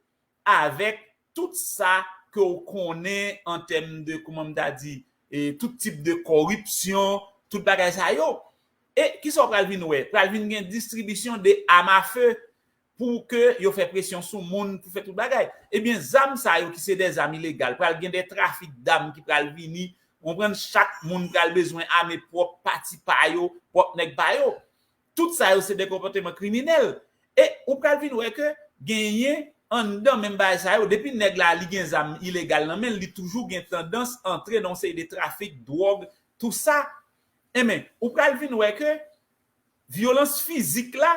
avèk tout sa ke w konnen an tèm de, kòman m ta di, e, tout tip de kòripsyon, tout bagay sa yo. E kisa w pral vin wè? Pral vin gen distribisyon de amafe pou ke yo fè presyon sou moun, pou fè tout bagay. Ebyen, zam sa yo ki se de zam ilegal, pral gen de trafik dam ki pral vini, w konprann, chak moun pral bezwen ame pwòp pati pa yo, pwòp nèg pa yo. Tout sa yo se de konpòteman kriminèl. E ou pral vin wè ke genyen anndan menm bagay sa yo, depi nèg la li gen zam ilegal nan men l, li toujou gen tandans antre nan yon seri de trafik, dwòg, tou sa. Enben, ou pral vin wè ke vyolans fizik la,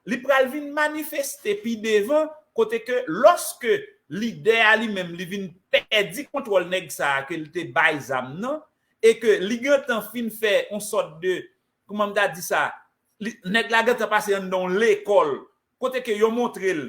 li pral vin manifeste pi devan, kote ke lòske lidè a li menm, li vin pèdi kontwòl nèg sa a ke li te bay zam nan, e ke li gentan fin fè yon sòt de, kòman m ta di sa, li, nèg la gentan pase anndan yon lekòl, kote ke yo montre l,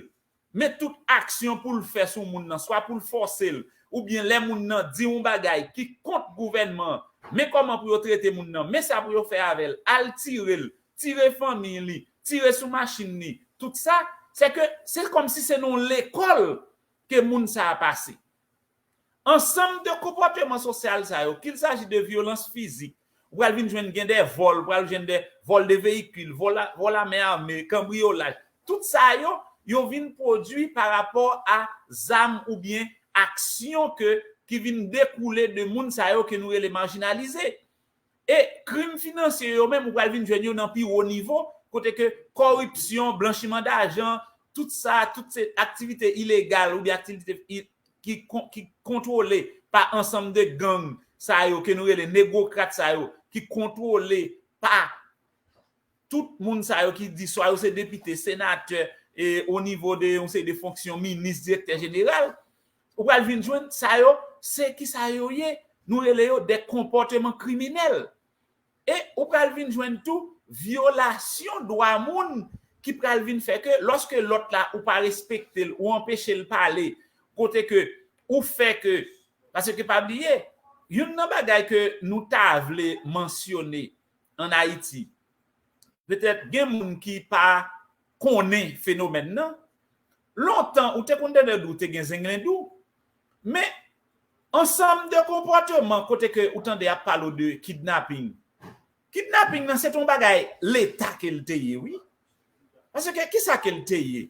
men tout aksyon pou l fè sou moun nan, swa pou l fòse l, oubyen lè moun nan di yon bagay ki kont gouvènman an, men kòman pou yo trete moun nan, men sa pou yo fè avè l, al tire l, tire fanmi li, tire sou machin li, tout sa, se ke se kòmsi se nan yon lekòl ke moun sa a pase. Ansanm de konpòteman sosyal sa yo, qu'il s'agit de vyolans fizik, ou pral vin jwenn gen de vòl, ou pral jwenn de vòl de veyikil, vòl a, vòl a men ame, kanbriyolaj. Tout sa yo, yo vin pwodui pa rapò a zam oubyen aksyon ke, ki vin dekoule de moun sa yo ke nou rele majinalize. E krim finansye yo menm, ou pral vin jwenn yo nan pi wo nivo, kote ke kòripsyon, blanchiman dajan, tout sa, tout se aktivite ilegal oubyen aktivite i-, ki kon-, ki kontwole pa ansanm de gang sa yo ke nou rele negwokrat sa yo, ki kontwole pa tout moun sa yo ki di swa yo se depite, senatè, e o nivo de yon seri de fonksyon, minis, direktè jeneral, ou pral vin jwenn sa yo, se ki sa yo ye, nou rele yo de konpòteman kriminèl. E ou pral vin jwenn tou vyolasyon dwa moun ki pral vin fè ke lòske lòt la ou pa respekte l, ou anpeche l pale, kote ke ou fè ke, paske pa bliye, youn nan bagay ke nou ta vle mansyone ann Ayiti, petèt gen moun ki pa konnen fenomèn nan, lontan ou te konn tande di w te gen zenglendou, men ansanm de konpòteman kote ke ou tande y ap pale w de kidnaping. Kidnaping nan se t yon bagay Leta ke l te ye, wi. Paske ki sa ke l te ye?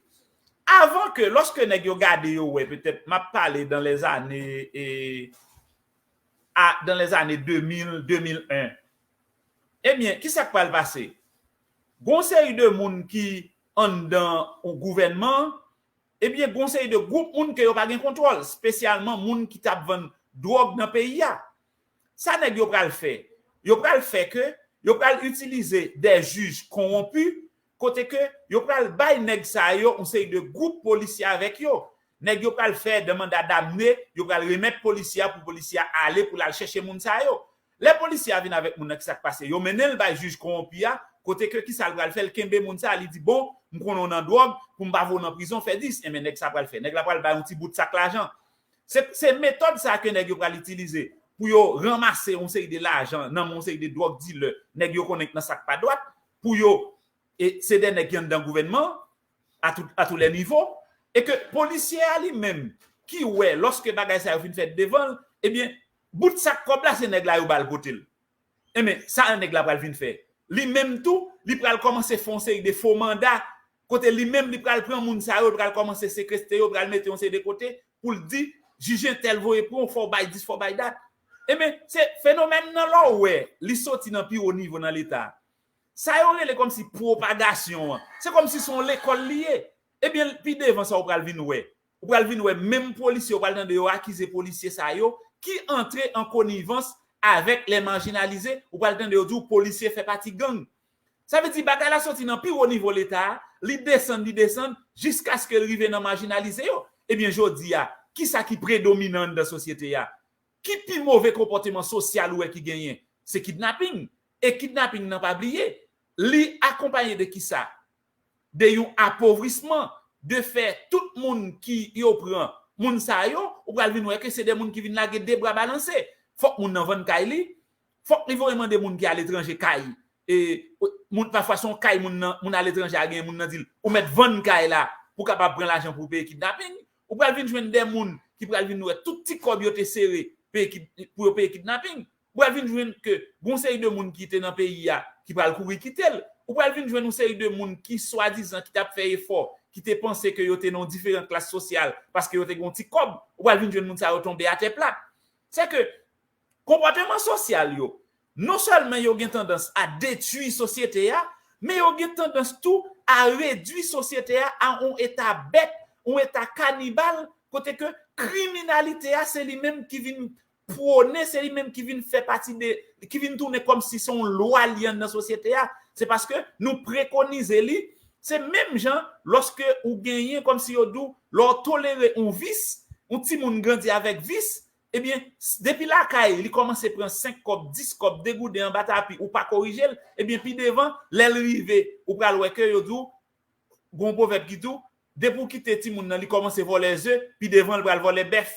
Avan ke, lòske nèg yo gade yo wè, petèt m ap pale dans les années, e, a, dans les années deux mille, deux mille un. Ebyen, ki sa k pral pase? Gon seri de moun ki anndan yon gouvènman, ebyen, gon seri de gwoup moun ke yo pa gen kontwòl, espesyalman moun ki t ap vann dwòg nan peyi a. Sa nèg yo pral fè? Yo pral fè ke yo pral itilize de jij konwonpi, kote ke yo pral bay nèg sa yo yon seri de gwoup polisye avèk yo. Nèg yo pral fè de manda damne, yo pral remèt polisye a pou polisye a ale pou l al chèche moun sa yo. Lè polisye a vin avèk moun nan, ki sa k pase? Yo mennen l bay jij konwonpi a, kote ke ki sa l pral fè? L kenbe moun sa, li di, bon, m konnen w nan dwòg, pou m pa voye w nan prizon, fè dis. Enben, nèg sa pral fè? Nèg la pral bay yon ti bout sak lajan. Se, se metòd sa ke nèg yo pral itilize pou yo ranmase yon seri de lajan nan men yon seri de dwòg dilè, nèg yo konnen k nan sak pa dwat, pou yo, e se de nèg ki anndan gouvènman, à tout, à tous les niveaux, e ke polisye a li menm, ki wè, lòske bagay sa yo fin fèt devan l, ebyen, bout sak kòb la, se nèg la yo ba l pote l. Enben, sa nèg la pral vin fè? Li menm tou, li pral kòmanse fè yon seri de fo manda, kote li menm, li pral pran moun sa yo, li pral kòmanse sekestre yo, pral mete yon seri de kote, pou l di, jij entèl voye pran w, fò w bay dis, fò w bay dat. Enben, se fenomèn nan, lè w wè, li soti nan pi wo nivo nan Leta. Sa yo rele kòmsi pwopagasyon an. Se kòmsi se yon lekòl li ye. Ebyen, pi devan sa, ou pral vin wè. Ou pral vin wè menm polisye, ou pral tande yo akize polisye sa yo ki antre an konivans avèk lè majinalize, ou pral tande yo di w polisye fè pati gang. Sa vle di bagay la soti nan pi wo nivo Leta a, li desann, li desann, jiskaske l rive nan majinalize yo. Ebyen, jodi a, ki sa ki predominan anndan sosyete a? Ki pi move konpòteman sosyal ou wè ki genyen? Se kidnaping. E kidnaping nan, pa bliye, li akonpaye de ki sa? De yon apovrisman, de fè tout moun ki yo pran, moun sa yo, ou pral vin wè ke se de moun ki vin lage de bra balanse. Fòk moun nan vann kay li, fòk li voye mande moun ki aletranje kay. E moun, pafwa se yon kay moun nan, moun aletranje a genyen, moun nan di l, ou mèt vann kay la pou w kapab pran lajan pou w peye kidnaping. Ou pral vin jwenn de moun ki pral vin wè tout ti kòb yo te sere peye kid-, pou yo peye kidnaping. Ou pral vin jwenn ke gon seri de moun ki te nan peyi a ki pral kouri kite l. Ou pral vin jwenn yon seri de moun ki swadizan ki t ap fè efò, ki te panse ke yo te nan yon diferan klas sosyal paske yo te gen yon ti kòb. Ou pral vin jwenn moun sa yo tonbe atè plat. Se ke konpòteman sosyal yo, non sèlman yo gen tandans a detwi sosyete a, men yo gen tandans tou a redwi sosyete a a yon eta bèt, yon eta kanibal, kote ke kriminalite a, se li menm ki vin pwone, se li menm ki vin fè pati de, ki vin tounen kòmsi se yon lwa li anndan sosyete a. Se paske nou prekonize li. Se menm jan lòske ou genyen, kòmsi yo di w, lè w tolere yon vis, yon timoun grandi avèk vis, ebyen, s-, depi lakay, li kòmanse pran senk kòb, dis kòb, degouden anba tapi, ou pa korije l, ebyen, pi devan, lè l rive, ou pral wè ke yo di w, gon pwovèb ki di w, depi w kite timoun nan, li kòmanse vòlè ze, pi devan, l pral vòlè bèf.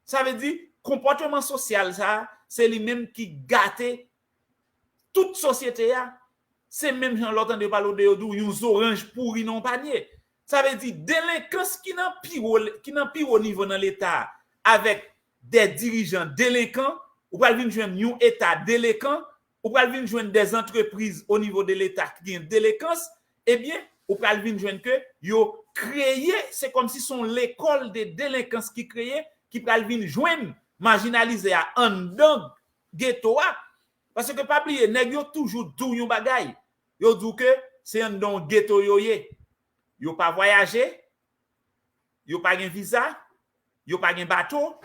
Sa vle di, konpòteman sosyal sa a, se li menm ki gate tout sosyete a. Se menm jan lè w tande yo pale de yo, di w yon zoranj pouri nan yon panye. Sa vle di, delenkans ki nan pi wo, ki nan pi wo nivo nan Leta a, avèk de dirijan delenkan, ou pral vin jwenn yon eta delenkan, ou pral vin jwenn de zantrepriz o nivo de Leta ki gen delenkans, ebyen, ou pral vin jwenn ke yo kreye, se kòmsi se yon lekòl de delenkans ki kreye, ki pral vin jwenn majinalize a anndan geto a. Paske pa bliye, nèg yo toujou di w yon bagay. Yo di w ke se anndan yon geto yo ye. Yo pa vwayaje, yo pa gen viza, yo pa gen bato,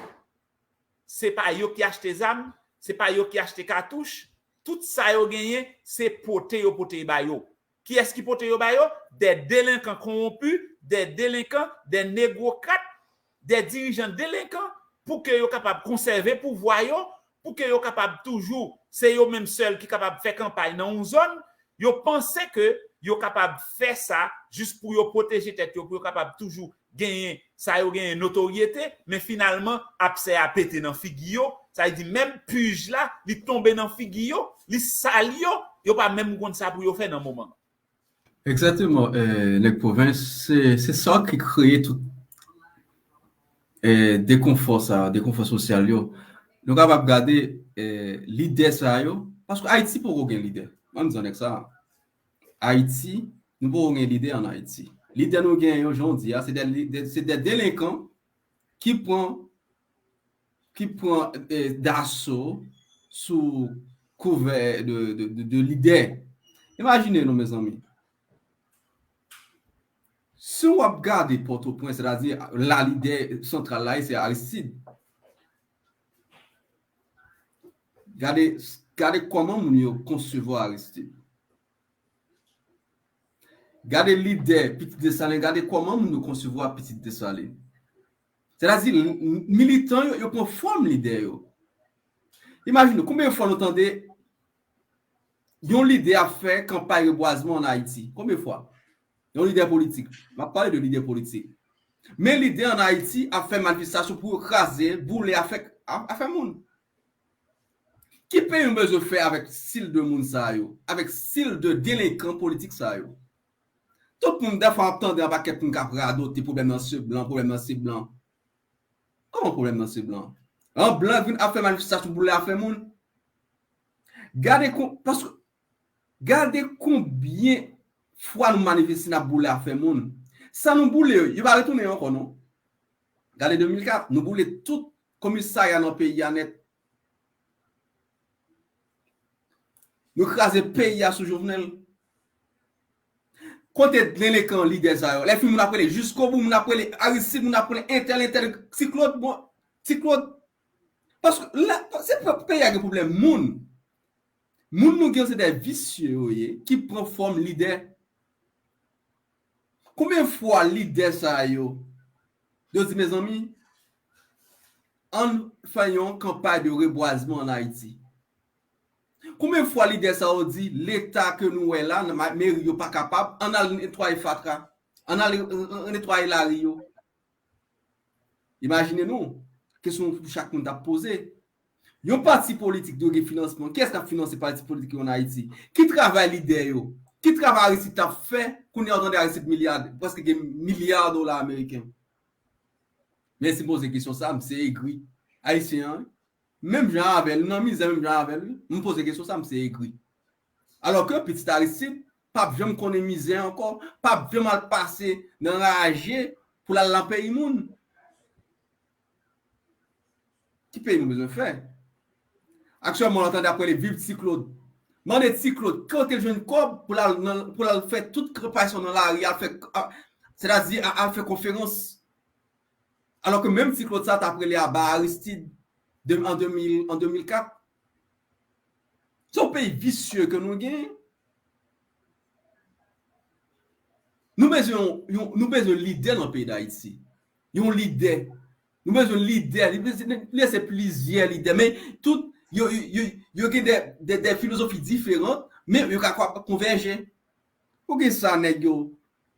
se pa yo ki achte zam, se pa yo ki achte katouch, tout sa yo genyen, se pote yo pote ba yo. Kiyès ki pote yo ba yo? De delenkan konwonpi, de delenkan, de negwokrat, de dirijan delenkan, pou ke yo kapab konsève pouvwa yo, pou ke yo kapab toujou, se yo menm sèl ki kapab fè kanpay nan yon zòn, yo panse ke yo kapab fè sa jis pou yo pwoteje tèt yo, pou yo kapab toujou genyen sa yo genyen, notoryete, men finalman, absè a pete nan figi yo, sa vle di menm pij la, li tonbe nan figi yo, li sal yo, yo pa menm konn sa pou yo fè nan moman. Egzakteman, eh, nèg pwovens, se, se sa ki kreye tout, eh, dekonfò sa, dekonfò sosyal yo. Nou kapab gade, eh, lidè sa yo, paske Ayiti poko gen lidè. Ann di sa nèg sa. Ayiti, nou poko gen lidè ann Ayiti. Lidè nou gen yo, jan w di a, se de, de, se de delenkan ki pran, ki pran, eh, daso sou kouvè de, de, de, de lidè. Imajine nou, mezanmi. Si w ap gade Pòtoprens, sètadi la lidè santral la, se Aristide. Gade, gade kòman moun yo konsevwa Aristide. Gade lidè Pitit Desalin, gade kòman moun yo konsevwa Pitit Desalin. Sètadi, militan yo, yo pran fòm lidè yo. Imajine, konbyen fwa nou tande yon lidè ap fè kanpay rebwazman ann Ayiti? Konbyen fwa? Yon lidè politik. M ap pale de lidè politik. Men lidè ann Ayiti ap fè manifestasyon pou yo kraze, boule afè, afè moun. Ki peyi nou bezwen fè avèk stil de moun sa yo, avèk stil de delenkan politik sa yo? Tout moun, dèfwa, ap tande yon pakèt moun k ap radote, pwoblèm nan se blan, pwoblèm nan se blan. Kòman pwoblèm nan se blan? An blan vin ap fè manifestasyon boule afè moun? Gade kon, paske, gade konbyen fwa nou manifeste, n ap boule afè moun. Sa nou boule yo, yo pa retounen ankò, non. Gade de mil kat, nou boule tout komisarya nan peyi a nèt. Nou kraze peyi a sou Jovenel. Kote delenkan lidè sa yo? Lè fin moun ap rele jiskobou, moun ap rele Aristide, moun ap rele entèl, entèl, Ti Claude, bon, Ti Claude. Paske la, se pa peyi a gen pwoblèm moun. Moun nou gen se de visye yo ye ki pran fòm lidè. Konbyen fwa lidè sa yo, yo di, mezanmi, ann fè yon kanpay de rebwazman ann Ayiti? Konbyen fwa lidè sa yo di, Leta ke nou wè la, nan ma-, meri yo pa kapab, ann al netwaye fatra, ann al, euh, euh, netwaye lari yo? Imajine nou, kesyon pou chak moun t ap poze. Yon pati politik dwe gen finansman. Kiyès k ap finanse pati politik yo ann Ayiti? Ki travay lidè yo? Ki travay Aristide t ap fè? Kounye a, w tande Aristide milyadè, prèske gen milya dola ameriken. Men si m poze kesyon sa, m se egri. Ayisyen an, menm jan avè l, nan mizè menm jan avè l, wi. M poze kesyon sa, m se egri. Alò ke pitit Aristide p ap janm konnen mizè ankò, p ap janm al pase nan raje pou l al nan peyi moun. Ki peyi nou bezwen fè? Aktyèlman, w ap tande ap rele viv Ti Claude. Mande Ti Claude, kote l jwenn kòb pou l al nan, pou l al fè tout kanpay sa nan lari, al fè, a, sètadi, a, al fè konferans. Alò ke menm Ti Claude sa t ap rele aba Aristide de, an de mil, an de mil kat. Se yon peyi visye ke nou gen. Nou bezwen yon, yon, nou bezwen lidè nan peyi Dayiti. Yon lidè. Nou bezwen lidè. Li bezwen, li se plizyè lidè. Men tout, yo, yo, yo, yo gen de, de, de filozofi diferan, men yo ka konvèje. Poukisa nèg yo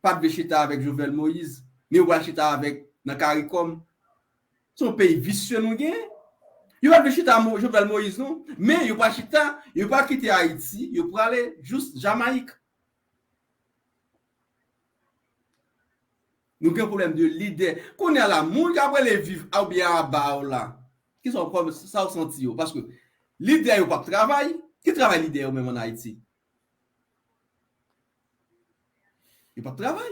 pa t vle chita avèk Jovenel Moïse, men yo pral chita avèk nan CARICOM? Se yon peyi visye nou gen. Yo pa t vle chita Mo-, Jovenel Moïse, non. Men yo pral chita, yo pral kite Ayiti, yo prale jous Jamayik. Nou gen pwoblèm de lidè. Kounye a la, moun k ap rele viv oubyen aba yo la, ki sa w, sa w santi yo? Paske lidè yo p ap travay. Ki travay lidè yo menm ann Ayiti? Yo p ap travay.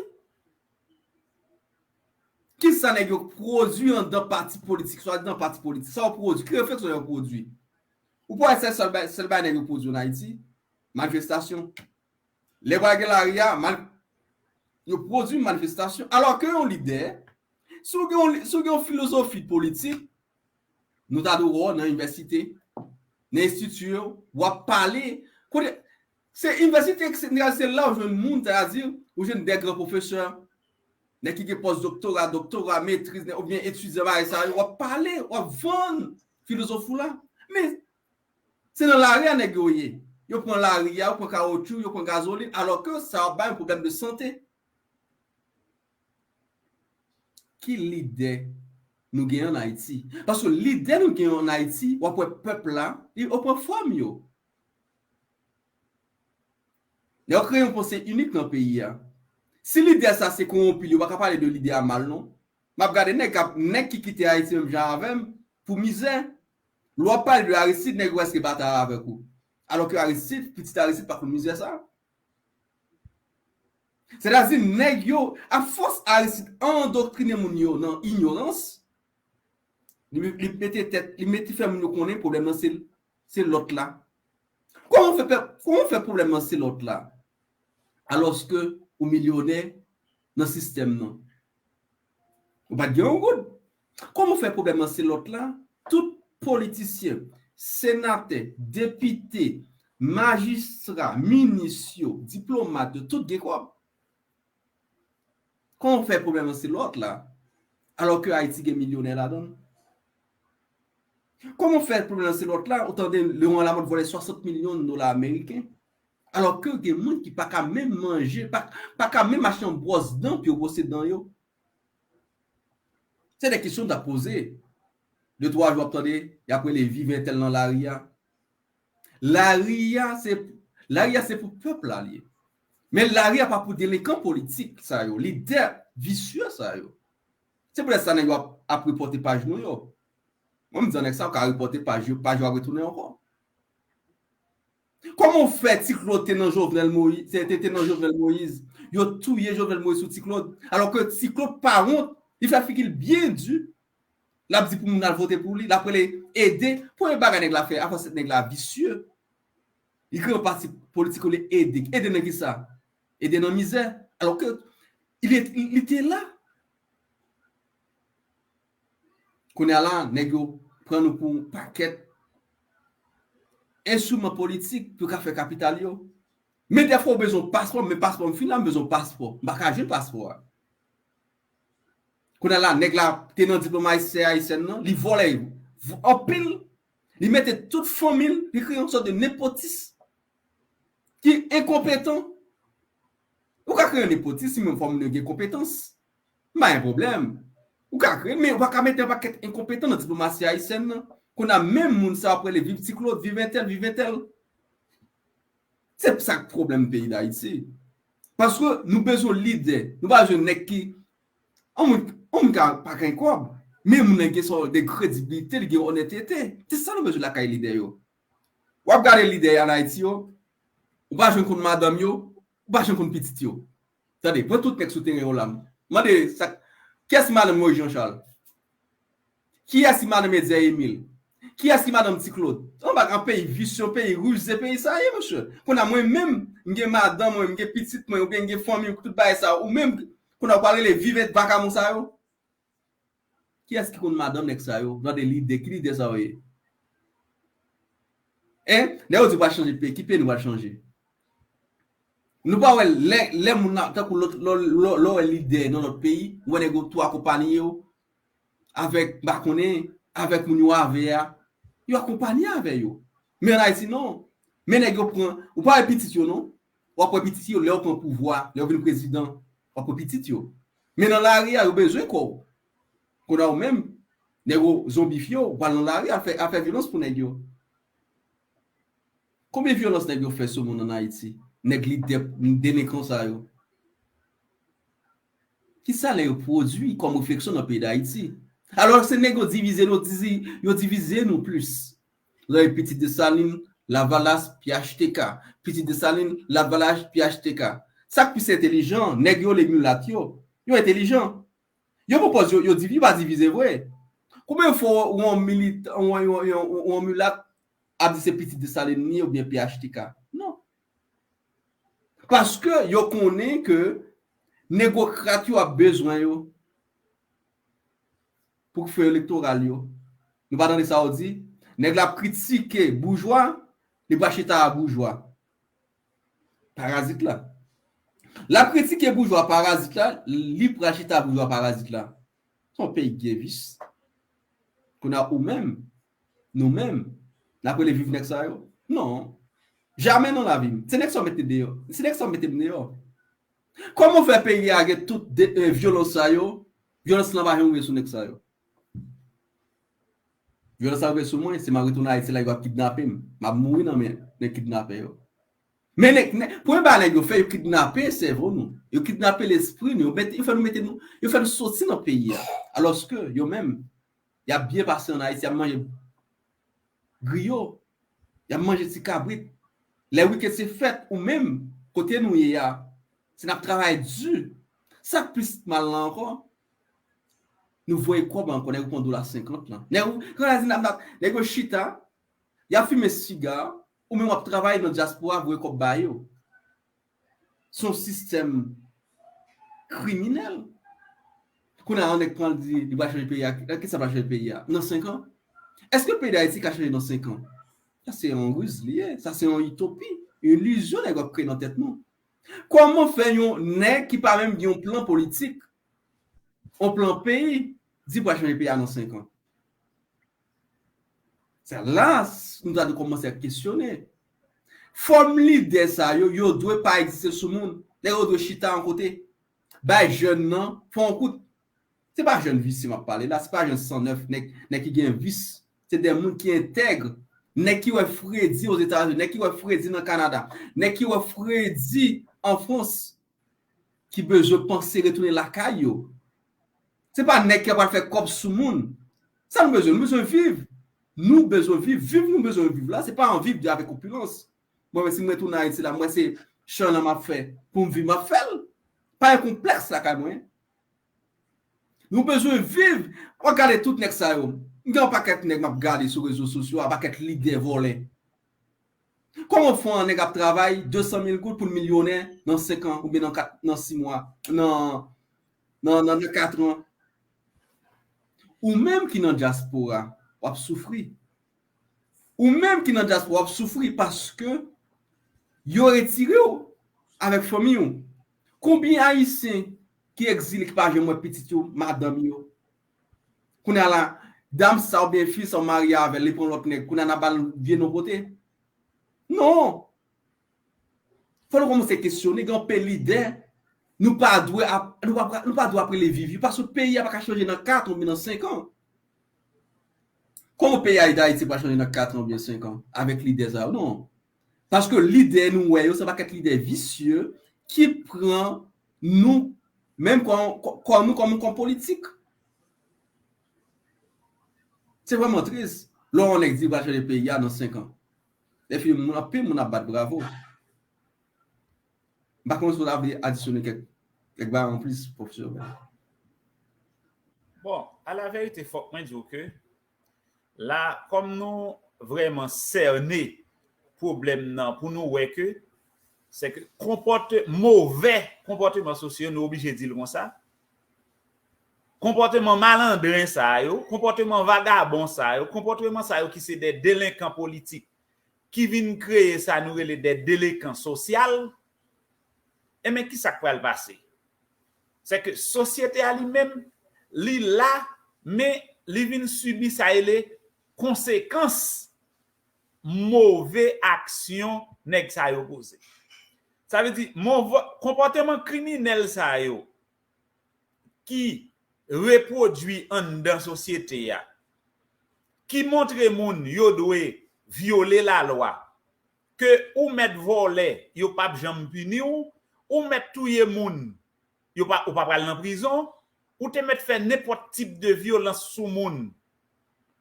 Kisa nèg yo pwodui anndan pati politik, swadizan pati politik? Sa yo pwodui? Ki refleksyon yo pwodui? Ou pa wè se sèl ba-, sèl bagay nèg yo pwodui ann Ayiti? Manifestasyon. Lè pral gen lari a, mal-, yo pwodui manifestasyon. Alò ke yon lidè, si w gen yon, si w gen yon filozofi politik, nou ta dwe wè w nan inivèsite, nan enstiti yo, w ap pale. Kote, se inivèsite, se, se la w jwenn moun, sètadi, ou jwenn de gran pwofesè, nèg ki gen pòs doktora, doktora, metriz, nèg, oubyen etidyan bagay sa yo, w ap pale, w ap vann filozof ou la. Men, se nan lari a nèg yo ye. Yo pran lari a, yo pran kawotchou, yo pran gazolin, alò ke sa ap bay yon pwoblèm de sante. Ki lidè nou gen ann Ayiti? Paske lidè nou gen ann Ayiti, w ap wè pèp la, li, yo pran fòm yo. Yo kreye yon panse inik nan peyi a. Si lidè sa se kowonpi, yo pa ka pale de lidè a mal, non. M ap gade nèg k ap, nèg ki kite Ayiti menm jan avè m pou mizè. Lè w ap pale de Aristide, nèg yo prèske batay avèk ou. Alò ke Aristide, pitit Aristide pa konn mizè sa. Sètadi, nèg yo, afòs Aristide andoktrine moun yo nan inyorans, li, li mete tèt, li mete fè moun yo konnen pwoblèm nan se, se lòt la. Kòman w fè pèp, kòman w fè pwoblèm nan se lòt la? alòske ou milyonè nan sistèm nan. Ou pa t gen yon goud. Kòman w fè pwoblèm nan se lòt la? Tout politisyen, senatè, depite, majistra, minis yo, diplomat yo, tout gen kòb. Kòman w fè pwoblèm nan se lòt la? Alòske Ayiti gen milyonè ladan l. Kòman w fè pwoblèm nan se lòt la? Ou tande Laurent Lamothe vòlè swasant milyon dola ameriken. Alòske gen moun ki pa ka menm manje, pa, pa ka menm achte yon bwòs dan pou yo bwose dan yo. Se de kesyon w ta poze. De twa jou w ap tande, y ap rele viv entèl nan lari a. Lari a, se, lari a, se pou pèp la li ye. Men lari a pa pou delenkan politik sa yo, lidè visye sa yo. Se poutèt sa nèg yo ap, ap repòte paj nou yo. Mwen, m di nèg sa yo ka repòte paj yo, paj yo ap retounen ankò. Kòman w fè Ti Claude te nan Jovenel Moïse, te, te, te nan Jovenel Moïse, yo touye Jovenel Moïse sou Ti Claude, alòske Ti Claude pa wont, li fè figi l byen di, l ap di pou moun al vote pou li, l ap rele ede, premye bagay nèg la fè, afè se nèg la visye, li kreye yon pati politik, li ede, ede nan kisa? Ede nan mizè, alòske li, li te la. Kounye a la, nèg yo pran nou pou yon pakèt enstriman politik pou yo ka fè kapital yo. Men dèfwa ou bezwen paspò, men paspò m fin la, m bezwen paspò. M pa ka jwenn paspò a. Kounye a la, nèg la te nan diplòm ayisyen, ayisyèn nan, li vòlè anpil, li mete tout fanmi l, li kreye yon sòt de nepotis ki enkonpetan. Ou ka kreye yon nepotis, men fò moun yo gen konpetans. M pa gen pwoblèm. Ou ka kreye l, men ou pa ka mete yon pakèt enkonpetan nan diplomasi ayisyèn nan. Kounye a menm moun sa ap rele viv Ti Claude, viv entèl, viv entèl. Se sa k pwoblèm peyi Dayiti. Paske nou bezwen lidè. Nou pa bezwen nèg ki, yon moun, yon moun ka pa gen kòb, men moun nan gen sòt de kredibilite, li gen onètete. Se sa nou bezwen lakay lidè yo. W ap gade lidè an Ayiti yo, ou pa janm konn madanm yo, ou pa janm konn pitit yo. Tande, pran tout nèg sou teren yo la. Mande sa, kiyès ki madanm Moïse Jean Charles? Kiyès ki madanm Etzer Emile? Kiyès ki madanm Ti Claude? Anba, yon peyi visye, yon peyi rize, peyi sa ye, mesye. Kounye a mwen menm, m gen madanm mwen, m gen pitit mwen, oubyen m gen fanmi, tout bagay sa, ou menm, kounye a w pral rele viv et vakabon sa yo? Kiyès ki konn madanm nèg sa yo? Jan de lidè, ki lidè sa yo ye? Hein? Lè yo di yo pral chanje peyi, ki peyi nou pral chanje? Nou pa wè lè, lè moun nan, tankou lòt, lò, lò, lò wè lidè nan lòt peyi, ou wè nèg yo tou akonpaye yo avèk, m pa konnen, avèk moun yo avè a. Yo akonpaye avè yo. Men an Ayiti, non. Men nèg yo pran, ou pa wè pitit yo, non. W ap wè pitit yo, lè yo pran pouvwa, lè yo vin prezidan, w ap wè pitit yo. Men nan lari a, yo bezwen kò w. Kounye a ou menm, nèg yo zonbifye w, ou pral nan lari a fè, a fè vyolans pou nèg yo. Konbyen vyolans nèg yo fè sou moun an Ayiti? Nèg lidè delenkan sa yo. Kisa nèg yo pwodui kòm refleksyon nan peyi Dayiti? Alò, se nèg yo divize nou, dizi-, yo divize nou plis. Lè pitit Desalin, Lavalas, P H T K. Pitit Desalin, Lavalas, P H T K. Sa k plis entelijan, nèg yo, le milat yo, yo entelijan. Yo pwopòz yo, yo divi-, yo pa divize vre. Konbyen fwa ou yon milit-, ou yon, yon, yon, yon milat ap di se pitit Desalin li ye oubyen P H T K? Non. Paske yo konnen ke negwokrat yo ap bezwen yo pou fè elektoral yo. Nou pa tande sa yo di? Nèg la ap kritike boujwa, li pral chita a boujwa. Parazit la. L ap kritike boujwa parazit la, li pral chita boujwa parazit la. Se yon peyi ki gen vis. Kounye a ou menm, nou menm, n ap rele viv nèg sa yo? Non. Jamè nan lavi m. Se nèg sa yo mete deyò. Se nèg sa yo mete m deyò. Kòman w fè peyi a gen tout de, eh, vyolans sa yo? Vyolans lan pa janm rive sou nèg sa yo. Vyolans la rive sou mwen, se m ap retounen Ayiti la, yo ap kidnape m. M ap mouri nan men, men kidnapè yo. Men nèg, nèg, premye bagay nèg yo fè, yo kidnape sèvo nou. Yo kidnape lespri nou. Yo mete, yo fè nou mete nou, yo fè nou soti nan peyi a. Alòske yo menm, y ap byen pase an Ayiti, y ap manje griyo, y ap manje ti kabrit. Lè wikenn se fèt, ou menm, kote nou ye a, se n ap travay di. Sa k plis mal la ankò, nou voye kòb ankò, nèg yo pran dola senkant lan. Nèg yo, kan la di n ap, n ap, nèg yo chita, y ap fimen siga, ou menm w ap travay nan dyaspora, voye kòb ba yo. Se yon sistèm kriminèl. Kounye a, yon nèg pran l di li pral chanje peyi a. Kisa pral chanje peyi a? Nan senk an? Èske peyi Dayiti ka chanje nan senk an? Sa se yon riz li ye. Sa se yon itopi, yon ilizyon nèg yo ap kreye nan tèt nou. Kòman fè yon nèg ki pa menm gen yon plan politik, yon plan peyi, di pral chanje peyi a nan senk an? Se la nou ta dwe kòmanse ap kesyone. Fòm lidè sa yo, yo dwe pa egziste sou moun. Nèg yo dwe chita yon kote. Bay jèn nan, fè yon kout. Se pa jèn visye m ap pale la, se pa jèn san nèf, nèg, nèg ki gen vis. Se de moun ki entèg, nèg ki wè fredi Ozetazini, nèg ki wè fredi nan Kanada, nèg ki wè fredi an Frans, ki bezwen panse retounen lakay yo. Se pa nèg ki pral fè kòb sou moun. Sa nou bezwen? Nou bezwen viv. Nou bezwen viv. Viv nou bezwen viv la, se pa yon viv de avèk opilans. Mwen menm, si mwen tounen Ayiti la, mwen se chan lan m ap fè pou m viv, m ap fè l. Pa gen konplèks lakay mwen. Nou bezwen viv. W ap gade tout nèg sa yo. M gen yon pakèt nèg m ap gade sou rezo sosyo a, pakèt lidè vòlè. Kòman fè yon nèg ap travay de san mil goud pou l milyonè nan senk an oubyen nan kat, nan sis mwa, nan, nan, nan, nan kat an? Ou menm ki nan dyaspora, w ap soufri. Ou menm ki nan dyaspora, w ap soufri paske yo retire w avèk fanmi w. Konbyen Ayisyen ki egzile, ki pa janm wè pitit yo, madanm yo? Kounye a la, dam sa oubyen fi sa w marye avè l, li pran lòt nèg, kounye a n ap ba l vye non pote? Non. Fò nou kòmanse kesyone, gen anpil lidè, nou pa dwe ap, nou pa, nou pa dwe ap rele viv yo, paske peyi a pa ka chanje nan kat an oubyen nan senk an. Kòman peyi a Dayiti pral chanje nan kat an oubyen senk an avèk lidè sa yo? Non. Paske lidè nou wè yo, se pakèt lidè visye ki pran nou, menm kò, kò, kò nou kòm, kòm politik. Se vrèman tris. Lè yon nèg di pral chanje peyi a nan senk an. Epi moun, anpil moun ap bat bravo. M pa konnen si w ta vle adisyone kèk, kèk bagay anplis, pwofesè Obed. Bon, alaverite, fòk mwen di w ke la, kòm nou vrèman sène pwoblèm nan, pou nou wè ke, se ke konpòte, movè konpòteman sosyo, nou oblije di l konsa, konpòteman malandren sa yo, konpòteman vagabon sa yo, konpòteman sa yo ki se de delenkan politik, ki vin kreye sa nou rele de delenkan sosyal, enben, ki sa k pral pase? Se ke sosyete a li menm, li la, men li vin sibi sa rele konsekans move aksyon nèg sa yo poze. Sa vle di, move, konpòteman kriminèl sa yo ki repwodui anndan sosyete a, ki montre moun yo dwe vyole lalwa, ke ou mèt vòlè, yo p ap janm pini w, ou mèt touye moun, yo pa, ou pa pral nan prizon, ou te mèt fè nenpòt tip de vyolans sou moun,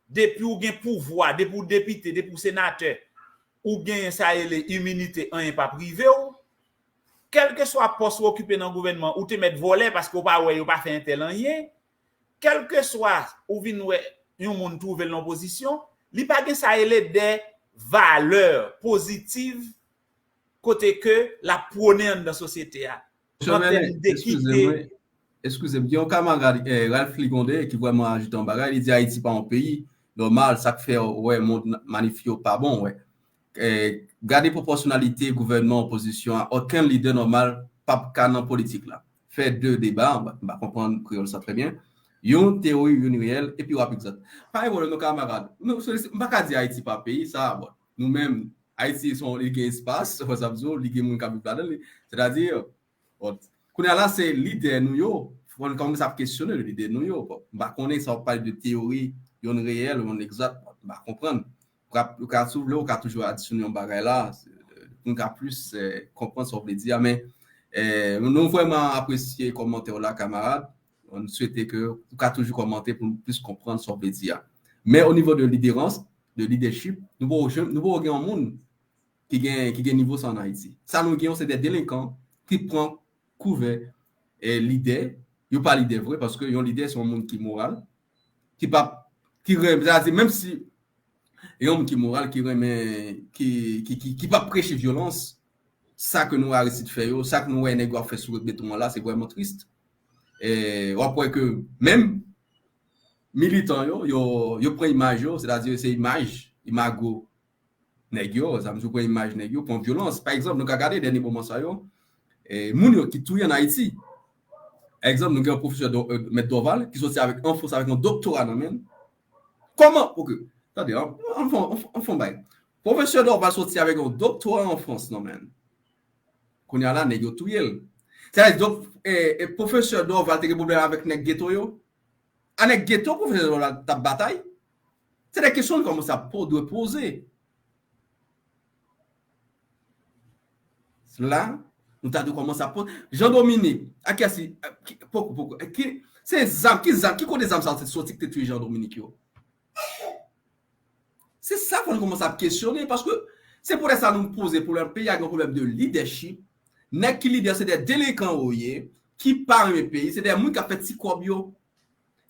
depi w gen pouvwa, depi w depite, depi w senatè, ou genyen sa rele iminite, anyen p ap rive w. Kèlkeswa pòs ou okipe nan gouvènman, ou te mèt vòlè paske w pa wè yo pa fè entèl anyen. Kèlkeswa ou vin wè yon moun twouve l nan yon pozisyon, li pa gen sa rele de valè pozitiv kote ke l ap pwone anndan sosyete a. An tèm dekite. Eskize m, gen yon kamarad, eh, Ralph Ligonde, ki vrèman ajoute yon bagay, li di Ayiti pa yon peyi nòmal, sa k fè w wè mond manif yo pa bon, wè. Eh, gade pwopòsyonalite gouvènman, opozisyon an, okenn lidè nòmal p ap ka nan politik la. Fè de deba, m pa, m pa konprann kreyòl sa trè byen. Youn teyori, youn reyèl, epi w ap egzat. Pa gen pwoblèm non kamarad. Nou, se, se, m pa ka di Ayiti pa peyi, sa, bon. Nou menm, Ayiti, se yon, li gen espas, fò sa m di w, li gen moun k ap viv ladan li. Sètadi, bon, kounye a la, se lidè nou yo, fò n kòmanse ap kesyone lidè nou yo. Bon, m pa konnen sa w ap pale de teyori, youn reyèl, youn egzat, bon, m pa konprann. Ou ka, ou ka, si w vle, ou ka toujou adisyone yon bagay la, pou n ka plis, eh, konprann sa w vle di a, men, eh, nou vrèman apresye kòmantè w la, kamarad. Nou swete ke ou ka toujou kòmante pou n plis konprann sa w vle di a. Men o nivo de liderans, de lidèchip, nou poko janm, nou poko gen yon moun ki gen, ki gen nivo sa ann Ayiti. Sa nou gen yo, se de delenkan ki pran kouvè, eh, lidè. Yo pa lidè vre, paske yon lidè se yon moun ki moral, ki pa, ki renmen, sètadi, menm si yon moun ki moral, ki renmen, ki, ki, ki, ki pa preche vyolans, sa ke nou wè Aristide fè yo, sa ke nou wè nèg yo ap fè sou beton an la, se vrèman tris. E w ap wè ke menm militan yo, yo, yo pran imaj yo, sètadi se imaj, imago nèg yo, sa vle di yo pran imaj nèg yo, pran vyolans. Pa egzanp, nou ka gade dènye moman sa yo, e, moun yo ki touye ann Ayiti. Egzanp, nou gen yon pwofesè, Dor- euh, Mèt Dorval, ki soti avèk, an Frans avèk yon doktora nan men l. Kòman? Ok, tande, an, an, an, an, an fè yon bay. Pwofesè Dorval soti avèk yon doktora an Frans nan men l. Kounye a la, nèg yo touye l. Sètadi, donk, e, e, pwofesè Dorval te gen pwoblèm avèk nèg geto yo? A nèg geto, pwofesè Dorval t ap batay? Se de kesyon nou kòmanse ap po- dwe poze. La, nou ta dwe kòmanse ap poze. Jean Dominique, a kiyès li, a, ki, poko, poko, e, ki, se zam, ki zam, ki kote zam sa yo te soti ki te touye Jean Dominique yo? Se sa fò nou kòmanse ap kesyone, paske se poutèt sa nou poze pwoblèm, peyi a gen pwoblèm de lidèchip. Nèg ki lidè se de delenkan yo ye, ki pa renmen peyi, se de moun k ap fè ti kòb yo.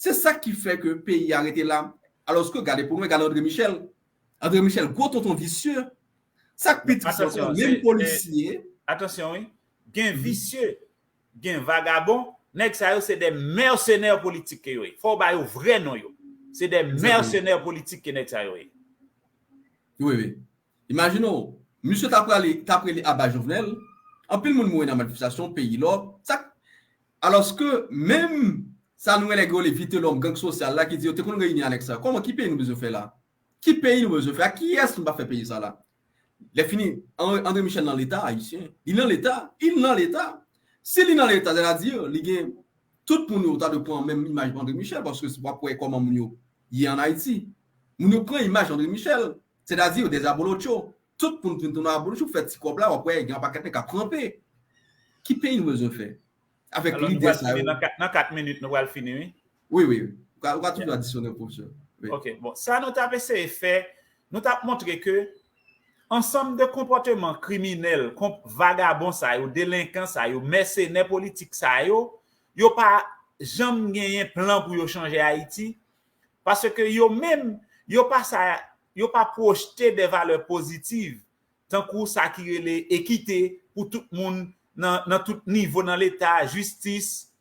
Se sa ki fè ke peyi a rete la. Alòske, gade pou nou, gade André Michel. André Michel, gwo tonton visye. Sa k pi tris ankò, menm polisye. Atansyon, wi. Gen visye, gen vagabon. Nèg sa yo se de mèsenè politik ke yo ye. Fò w ba yo vrè non yo. Se de mèsenè politik ke nèg sa yo ye. Wi, wi. Imajine w, misye t ap rele, t ap rele aba Jovenel. Anpil moun mouri nan manifestasyon, peyi lòk. Sa, alòske, menm sa nou rele, rele Vitelhomme, gang sosyal la, ki di yo te konn reyini avèk sa. Kòman, ki peyi nou bezwen fè la? Ki peyi nou bezwen fè? A kiyès nou pa fè peyi sa la? Lè fini, An- André Michel nan Leta ayisyen. Li nan Leta. Li nan Leta. Si li nan Leta, sètadi, li gen tout moun yo ta dwe pran menm imaj André Michel, paske w ap wè kòman moun yo ye ann Ayiti. Moun yo pran imaj André Michel. Sètadi, yo dèzabolotcho. Tout moun vin tounen abolotcho, fè ti kòb la, w ap wè, gen yon pakèt nèg k ap kanpe. Ki peyi nou bezwen fè? Avèk lidè sa yo. Nan kat, nan kat minit, nou pral fini, wi. Wi, wi. Ou ka, ou ka toujou adisyone, pwofesè. Wi. Ok, bon, sa nou t ap eseye fè, nou t ap montre ke ansanm de konpòteman kriminèl, konp- vagabon sa yo, delenkan sa yo, mèsenè politik sa yo, yo pa janm genyen plan pou yo chanje Ayiti, paske yo menm, yo pa sa, yo pa pwojte de valè pozitiv, tankou sa ki rele ekite pou tout moun nan, nan tout nivo nan Leta, jistis,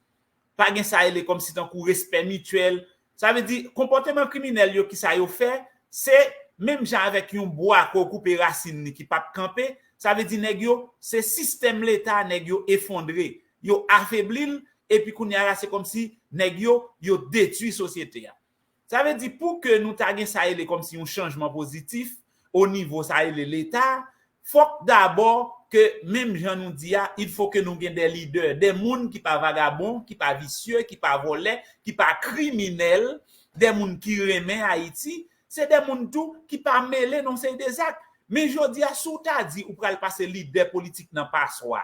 pa gen sa rele kòmsi tankou respè mityèl. Sa vle di, konpòteman kriminèl yo, ki sa yo fè, se menm jan avèk yon bwa ke w koupe rasin li ki p ap kanpe, sa vle di nèg yo, se sistèm Leta, nèg yo efondre, yo afebli l, epi kounye a la, se kòmsi nèg yo, yo detwi sosyete a. Sa vle di pou ke nou ta gen sa rele kòmsi yon chanjman pozitif o nivo sa rele Leta, fòk dabò ke menm jan nou di a, il faut que nou gen de lidè, de moun ki pa vagabon, ki pa visye, ki pa vòlè, ki pa kriminèl, de moun ki renmen Ayiti, se de moun tou ki pa mele nan seri de zak. Men jodi a, si w ta di ou pral pase lidè politik nan paswa,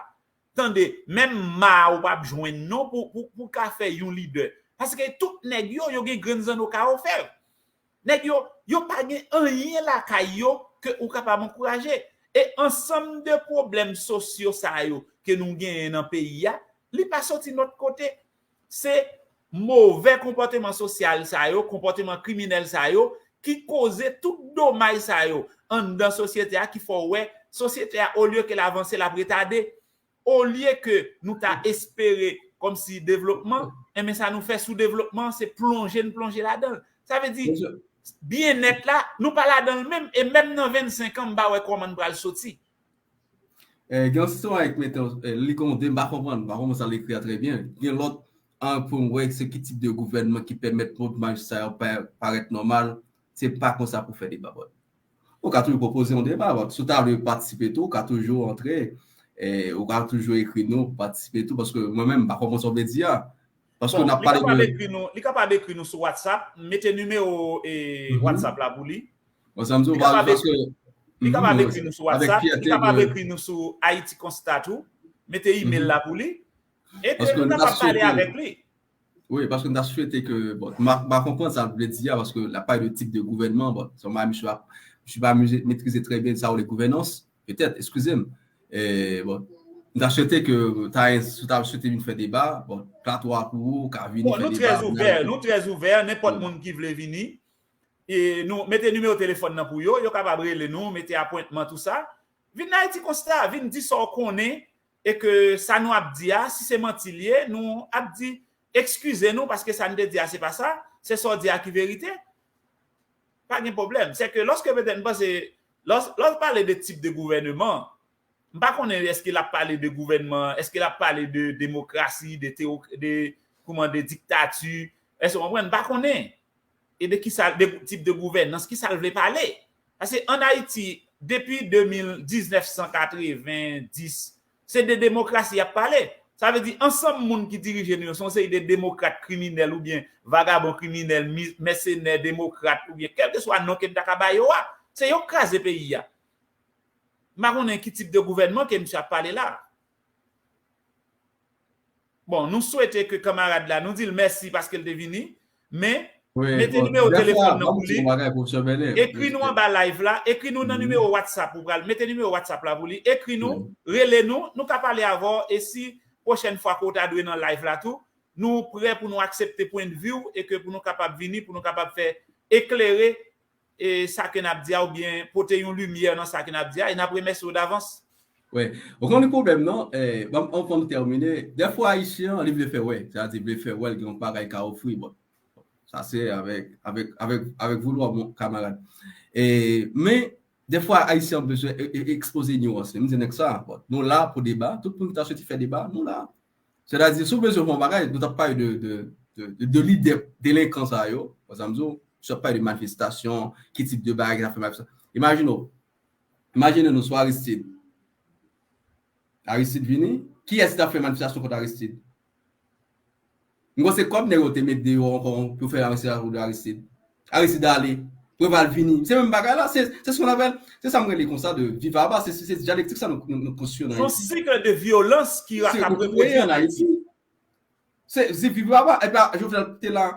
tande, menm ma ou p ap jwenn non pou, pou, pou ka fè yon lidè. Paske tout nèg yo, yo gen grenn zanno ka ofè. Nèg yo, yo pa gen anyen lakay yo ke ou kapab ankouraje. E ansanm de pwoblèm sosyo sa yo ke nou genyen nan peyi a, li pa soti lòt kote. Se movè konpòteman sosyal sa yo, konpòteman kriminèl sa yo, ki koze tout domaj sa yo anndan sosyete a, ki fè w wè sosyete a, olye ke l avanse, l ap retade. Olye ke nou ta espere kòmsi devlopman, enben sa nou fè sou devlopman, se plonje n plonje ladan l. Sa vle di, byennèt la, nou pa ladan l menm, e menm nan vennsenk an, m pa wè kòman n pral soti. Eh, gen yon sitwayen ki mete, eh, li gen yon de, m pa konprann, m pa konprann sa l ekri a trè byen. Gen lòt, an, pou m wè se ki tip de gouvènman ki pèmèt moun maj sa yo pa- parèt nòmal, se pa konsa pou fè deba, bòt. Ou ka toujou pwopoze yon deba, bòt. Si w ta vle patisipe tou, ou ka toujou antre, eh, ou ka toujou ekri nou, patisipe tou, paske mwen menm, m pa konprann sa w vle di a. Paske n ap pale de. Li kapab ekri nou, li kapab ekri nou sou WhatsApp, mete nimewo, eh, WhatsApp la pou li. Bon, sa m di w, paske li kapab ekri nou sou WhatsApp, li kapab ekri nou sou Haïti Constat tou, mete email la pou li, e ke nou kapab pale avèk li. Wi, paske m ta swete ke, bon, m pa, m pa konprann sa l vle di a, paske l ap pale de tip de gouvènman, bon, se yon bagay misye pa, misye pa mize- metrize trè byen sa w rele gouvènans, petèt, eskize m. E, bon, m ta swete ke, ta, si w ta swete vin fè deba, bon, plato a pou ou, ou ka vini fè deba. Bon, nou trè ouvè, nou trè ouvè, nenpòt moun ki vle vini, e nou mete nimewo telefòn nan pou yo, yo kapab rele nou, mete apwentman, tou sa. Vin nan Ayiti konsa, vin di sa w konnen e ke sa nou ap di a, si se manti l ye, nou ap di, eskize nou paske sa n te di a se pa sa, se sa w di a ki verite. Pa gen pwoblèm. Se ke lòske petèt m panse, lòs, lòs pale de tip de gouvèneman, m pa konnen èske l ap pale de gouvènman, èske l ap pale de demokrasi, de teo, de, kouman, de diktati, èske w konprann? M pa konnen. E de kisa, de tip de gouvènans, kisa l vle pale. Paske ann Ayiti, depi de mil, diznèf san katreven dis, se de demokrasi y ap pale. Sa vle di, ansanm moun ki dirije nou yo, se yon seri de demokrat kriminèl oubyen vagabon kriminèl, mi-, mèsenè demokrat oubyen kèlkeswa non ke n ta ka ba yo a. Se yo k kraze peyi a. M pa konnen ki tip de gouvènman ke misye ap pale la. Bon, nou swete ke kanmarad la, nou di l mèsi paske l te vini, men mete nimewo telefòn nan pou li, ekri nou anba live la, ekri nou nan nimewo WhatsApp ou pral, mete nimewo WhatsApp la pou li, ekri nou, rele nou, nou ka pale avè w, e si pwochèn fwa ke w ta dwe nan live la tou, nou prè pou nou aksepte pwennvi w e ke pou nou kapab vini, pou nou kapab fè eklere e sa ke n ap di a oubyen pote yon limyè nan sa ke n ap di a e n ap remèsye w davans. Wi. Ou konn pwoblèm nan, eh, ban m, anvan m tèmine, dèfwa Ayisyen an, li vle fè wè, sètadi vle fè wè l gen yon bagay ka ofri, bon, sa se avèk, avèk, avèk, avèk voulwa, mon kamarad. E, men, dèfwa Ayisyen an bezwen e, e, ekspoze niwans li. M di nèg sa, bon, nou la pou deba, tout moun ki ta swete fè deba, nou la. Sètadi, si w bezwen fè yon bagay, nou t ap pale de, de, de, de, de lidè delenkan sa yo, pa egzanp, di w, si w ap pale de manifestasyon, ki tip de bagay ki ta fè manifestasyon. Imajine w, imajine nou sou Aristide. Aristide vini, kiyès ki ta fè manifestasyon kont Aristide? M panse kòb nèg yo te met deyò ankò pou fè manifestasyon kont Aristide. Aristide ale, Preval vini. Se menm bagay la, se, se sa n apèl, se sa m rele konsa de viva a bas, se, se, se dyalektik sa nou, nou, nou konstwi an Ayiti. Se yon sik de vyolans ki ap repwodui an Ayiti. Se, se viva a bas, epi Jovenel te la,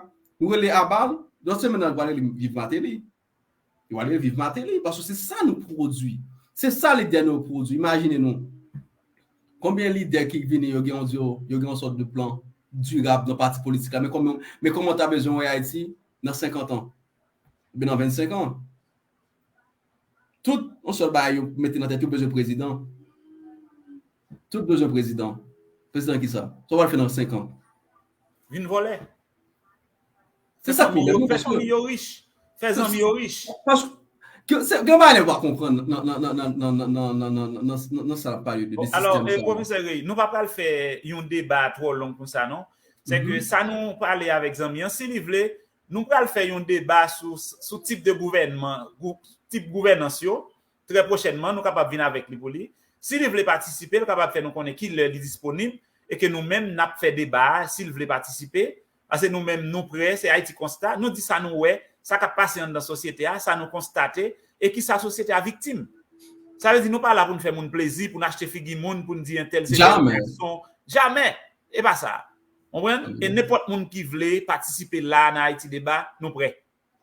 nou rele a bal, lòt semèn nan, nou pral rele viv Martelly. Yo pral rele viv Martelly, paske se sa nou pwodui. Se sa lidè nou yo pwodui. Imajine nou. Konbyen lidè ki vini, yo gen yon, yo gen yon sòt de plan dirab nan pati politik la. Men kòman, men kòman w ta bezwen wè Ayiti nan senkant an? Oubyen nan vennsenk an? Tout yon sèl bagay yo mete nan tèt yo, bezwen prezidan. Tout bezwen prezidan. Prezidan kisa? Sa w pral fè nan senk an? Vin vòlè. Se sa pwoblèm nou, fè fanmi yo rich, fè zanmi yo rich. Paske gen bagay nèg pa konprann nan sa l ap pale de sistèm sa. Alò, pwofesè Rey, nou pa pral fè yon deba twò long konsa non. Se ke sa nou pale avèk zanmi an, si li vle, nou pral fè yon deba sou, sou tip de gouvènman, tip gouvènans yo. Trè pwochènman, nou kapab vin avèk li pou li. Si li vle patisipe, li kapab fè nou konnen ki lè li disponib e ke nou menm n ap fè deba a, si l vle patisipe. Paske nou menm, nou prè, se Ayiti Konsta, nou di sa nou wè, sa k ap pase anndan sosyete a, sa nou konstate, e ki sa sosyete a viktim. Sa vle di nou pa la pou n fè moun plezi, pou n achte figi moun, pou n di entèl se tèl gason. Jamè! E pa sa. Konprann? E nenpòt moun ki vle patisipe la nan Ayiti Deba, nou prè.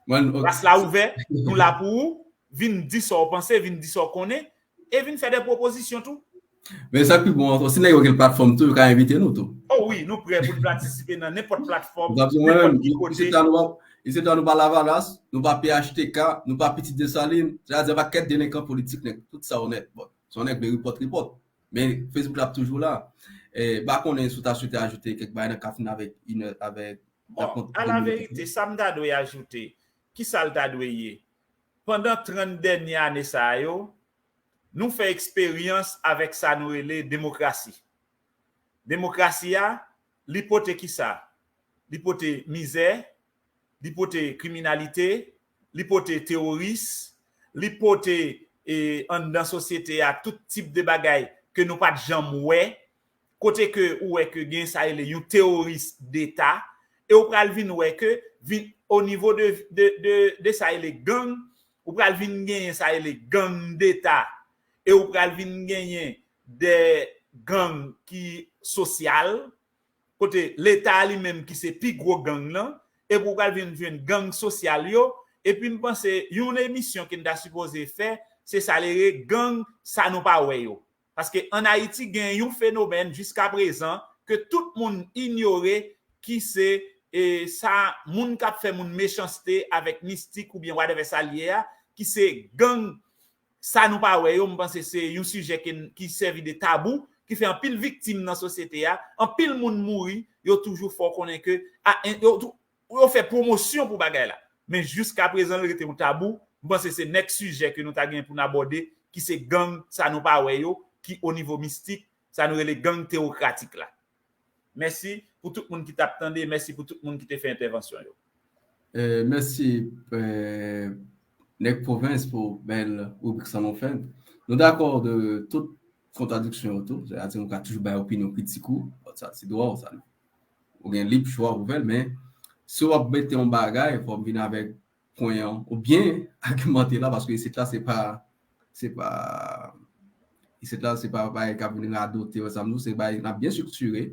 Plas la ouvè, nou la pou ou, vin di sa w panse, vin di sa w konnen, e vin fè de pwopozisyon tou. Men sa k pi bon ankò, si nèg yo gen platfòm tou, yo ka envite nou tou. O wi, nou prè pou n patisipe nan nenpòt platfòm, nenpòt ki kote. Isit la nou pa Lavalas, nou pa P H T K, nou pa Pitit Desalin, sètadi yon pakèt delenkan politik nèt, tout sa yo nèt. Bon, si yon nèg vle ripòt, ripòt. Men Facebook la ap toujou la. M pa konnen si w ta swete ajoute kèk bagay nan ka fin avèk inè avèk. Bon, alaverite, sa m ta dwe ajoute, kisa l ta dwe ye? Pandan trant dènye ane sa yo, nou fè eksperyans avèk sa nou rele demokrasi. Demokrasi a, li pote kisa? Li pote mizè, li pote kriminalite, li pote teworis, li pote e, anndan sosyete a tout tip de bagay ke nou pa t janm wè, kote ke ou wè ke gen sa rele yon teworis deta, e ou pral vin wè ke vin o nivo de, de, de, de sa rele gang, ou pral vin genyen sa rele gang deta, e ou pral vin genyen de gang ki sosyal, kote Leta a li menm ki se pi gwo gang lan, epi ou pral vin jwenn gang sosyal yo, epi m panse yon emisyon ke n ta sipoze fè, se sa l rele gang sa nou pa wè yo. Paske ann Ayiti gen yon fenomèn jiskaprezan ke tout moun inyore ki se e, sa moun k ap fè moun mechanste avèk mistik oubyen whatever sa l ye a, ki se gang sa nou pa wè yo, m panse se yon sijè ki, ki sèvi de tabou, ki fè anpil viktim nan sosyete a, anpil moun mouri, yo toujou fè w konnen ke, a, en- yo, tou- yo fè pwomosyon pou bagay la. Men jiska prezan, l rete yon tabou. M panse se next sijè ke nou ta gen pou n abòde, ki se gang, sa nou pa wè yo, ki o nivo mistik, sa nou rele gang tewokratik la. Mèsi pou tout moun ki t ap tande, mèsi pou tout moun ki te fè entèvansyon yo. Eh, mèsi, eh, Nèg Pwovens, pou bèl ribrik sa nou fè. Nou dakò de tout kontradiksyon yo tou. Sètadi, nou ka toujou bay opinyon kritik ou. Bon, sa, se dwa w, sa. Ou gen lib chwa pou fè l, men si w ap mete yon bagay, fò w vin avèk pwen an, oubyen agimante la, paske isit la, se pa, se pa, isit la, se pa bagay k ap vin radote, wè sa m di w, se bagay n ap byen estriktire.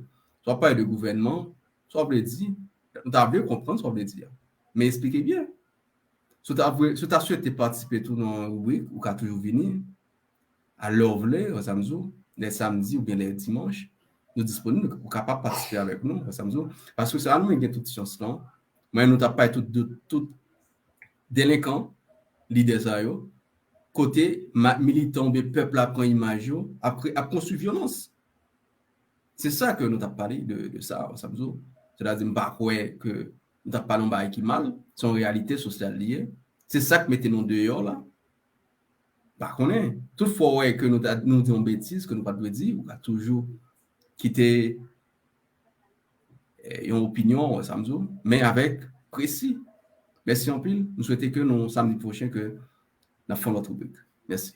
Si w ap pale de gouvènman, sa w vle di, nou ta vle konprann sa w vle di a. Men eksplike byen. Si w ta vle, si w ta swete patisipe tou nan yon ribrik, ou ka toujou vini. A lè w vle, wè sa m di w, lè samdi oubyen lè dimanch, nou disponib, ou kapab patisipe avèk nou, wè sa m di w. Paske se la nou gen tout chans lan. Mwen, nou t ap pale tout, tout, tout delenkan, lidè sa yo, kote ma- militan oubyen pèp la pran imaj yo, ap, ap konstwi vyolans. Se sa ke nou t ap pale de, de sa, wè sa m di w. Sètadi, m pa kwè ke nou t ap pale yon bagay ki mal, se yon reyalite sosyal li ye. Se sa k mete nou deyò la. Pa konnen. Tout fwa w wè ke nou, ta, nou di yon betiz ke nou pa t dwe di, ou ka toujou kite eh, yon opinyon, wè sa m di w, men avèk presi. Mèsi anpil. M swete ke nou, samdi pwochen, ke n ap fè yon lòt ribrik. Mèsi.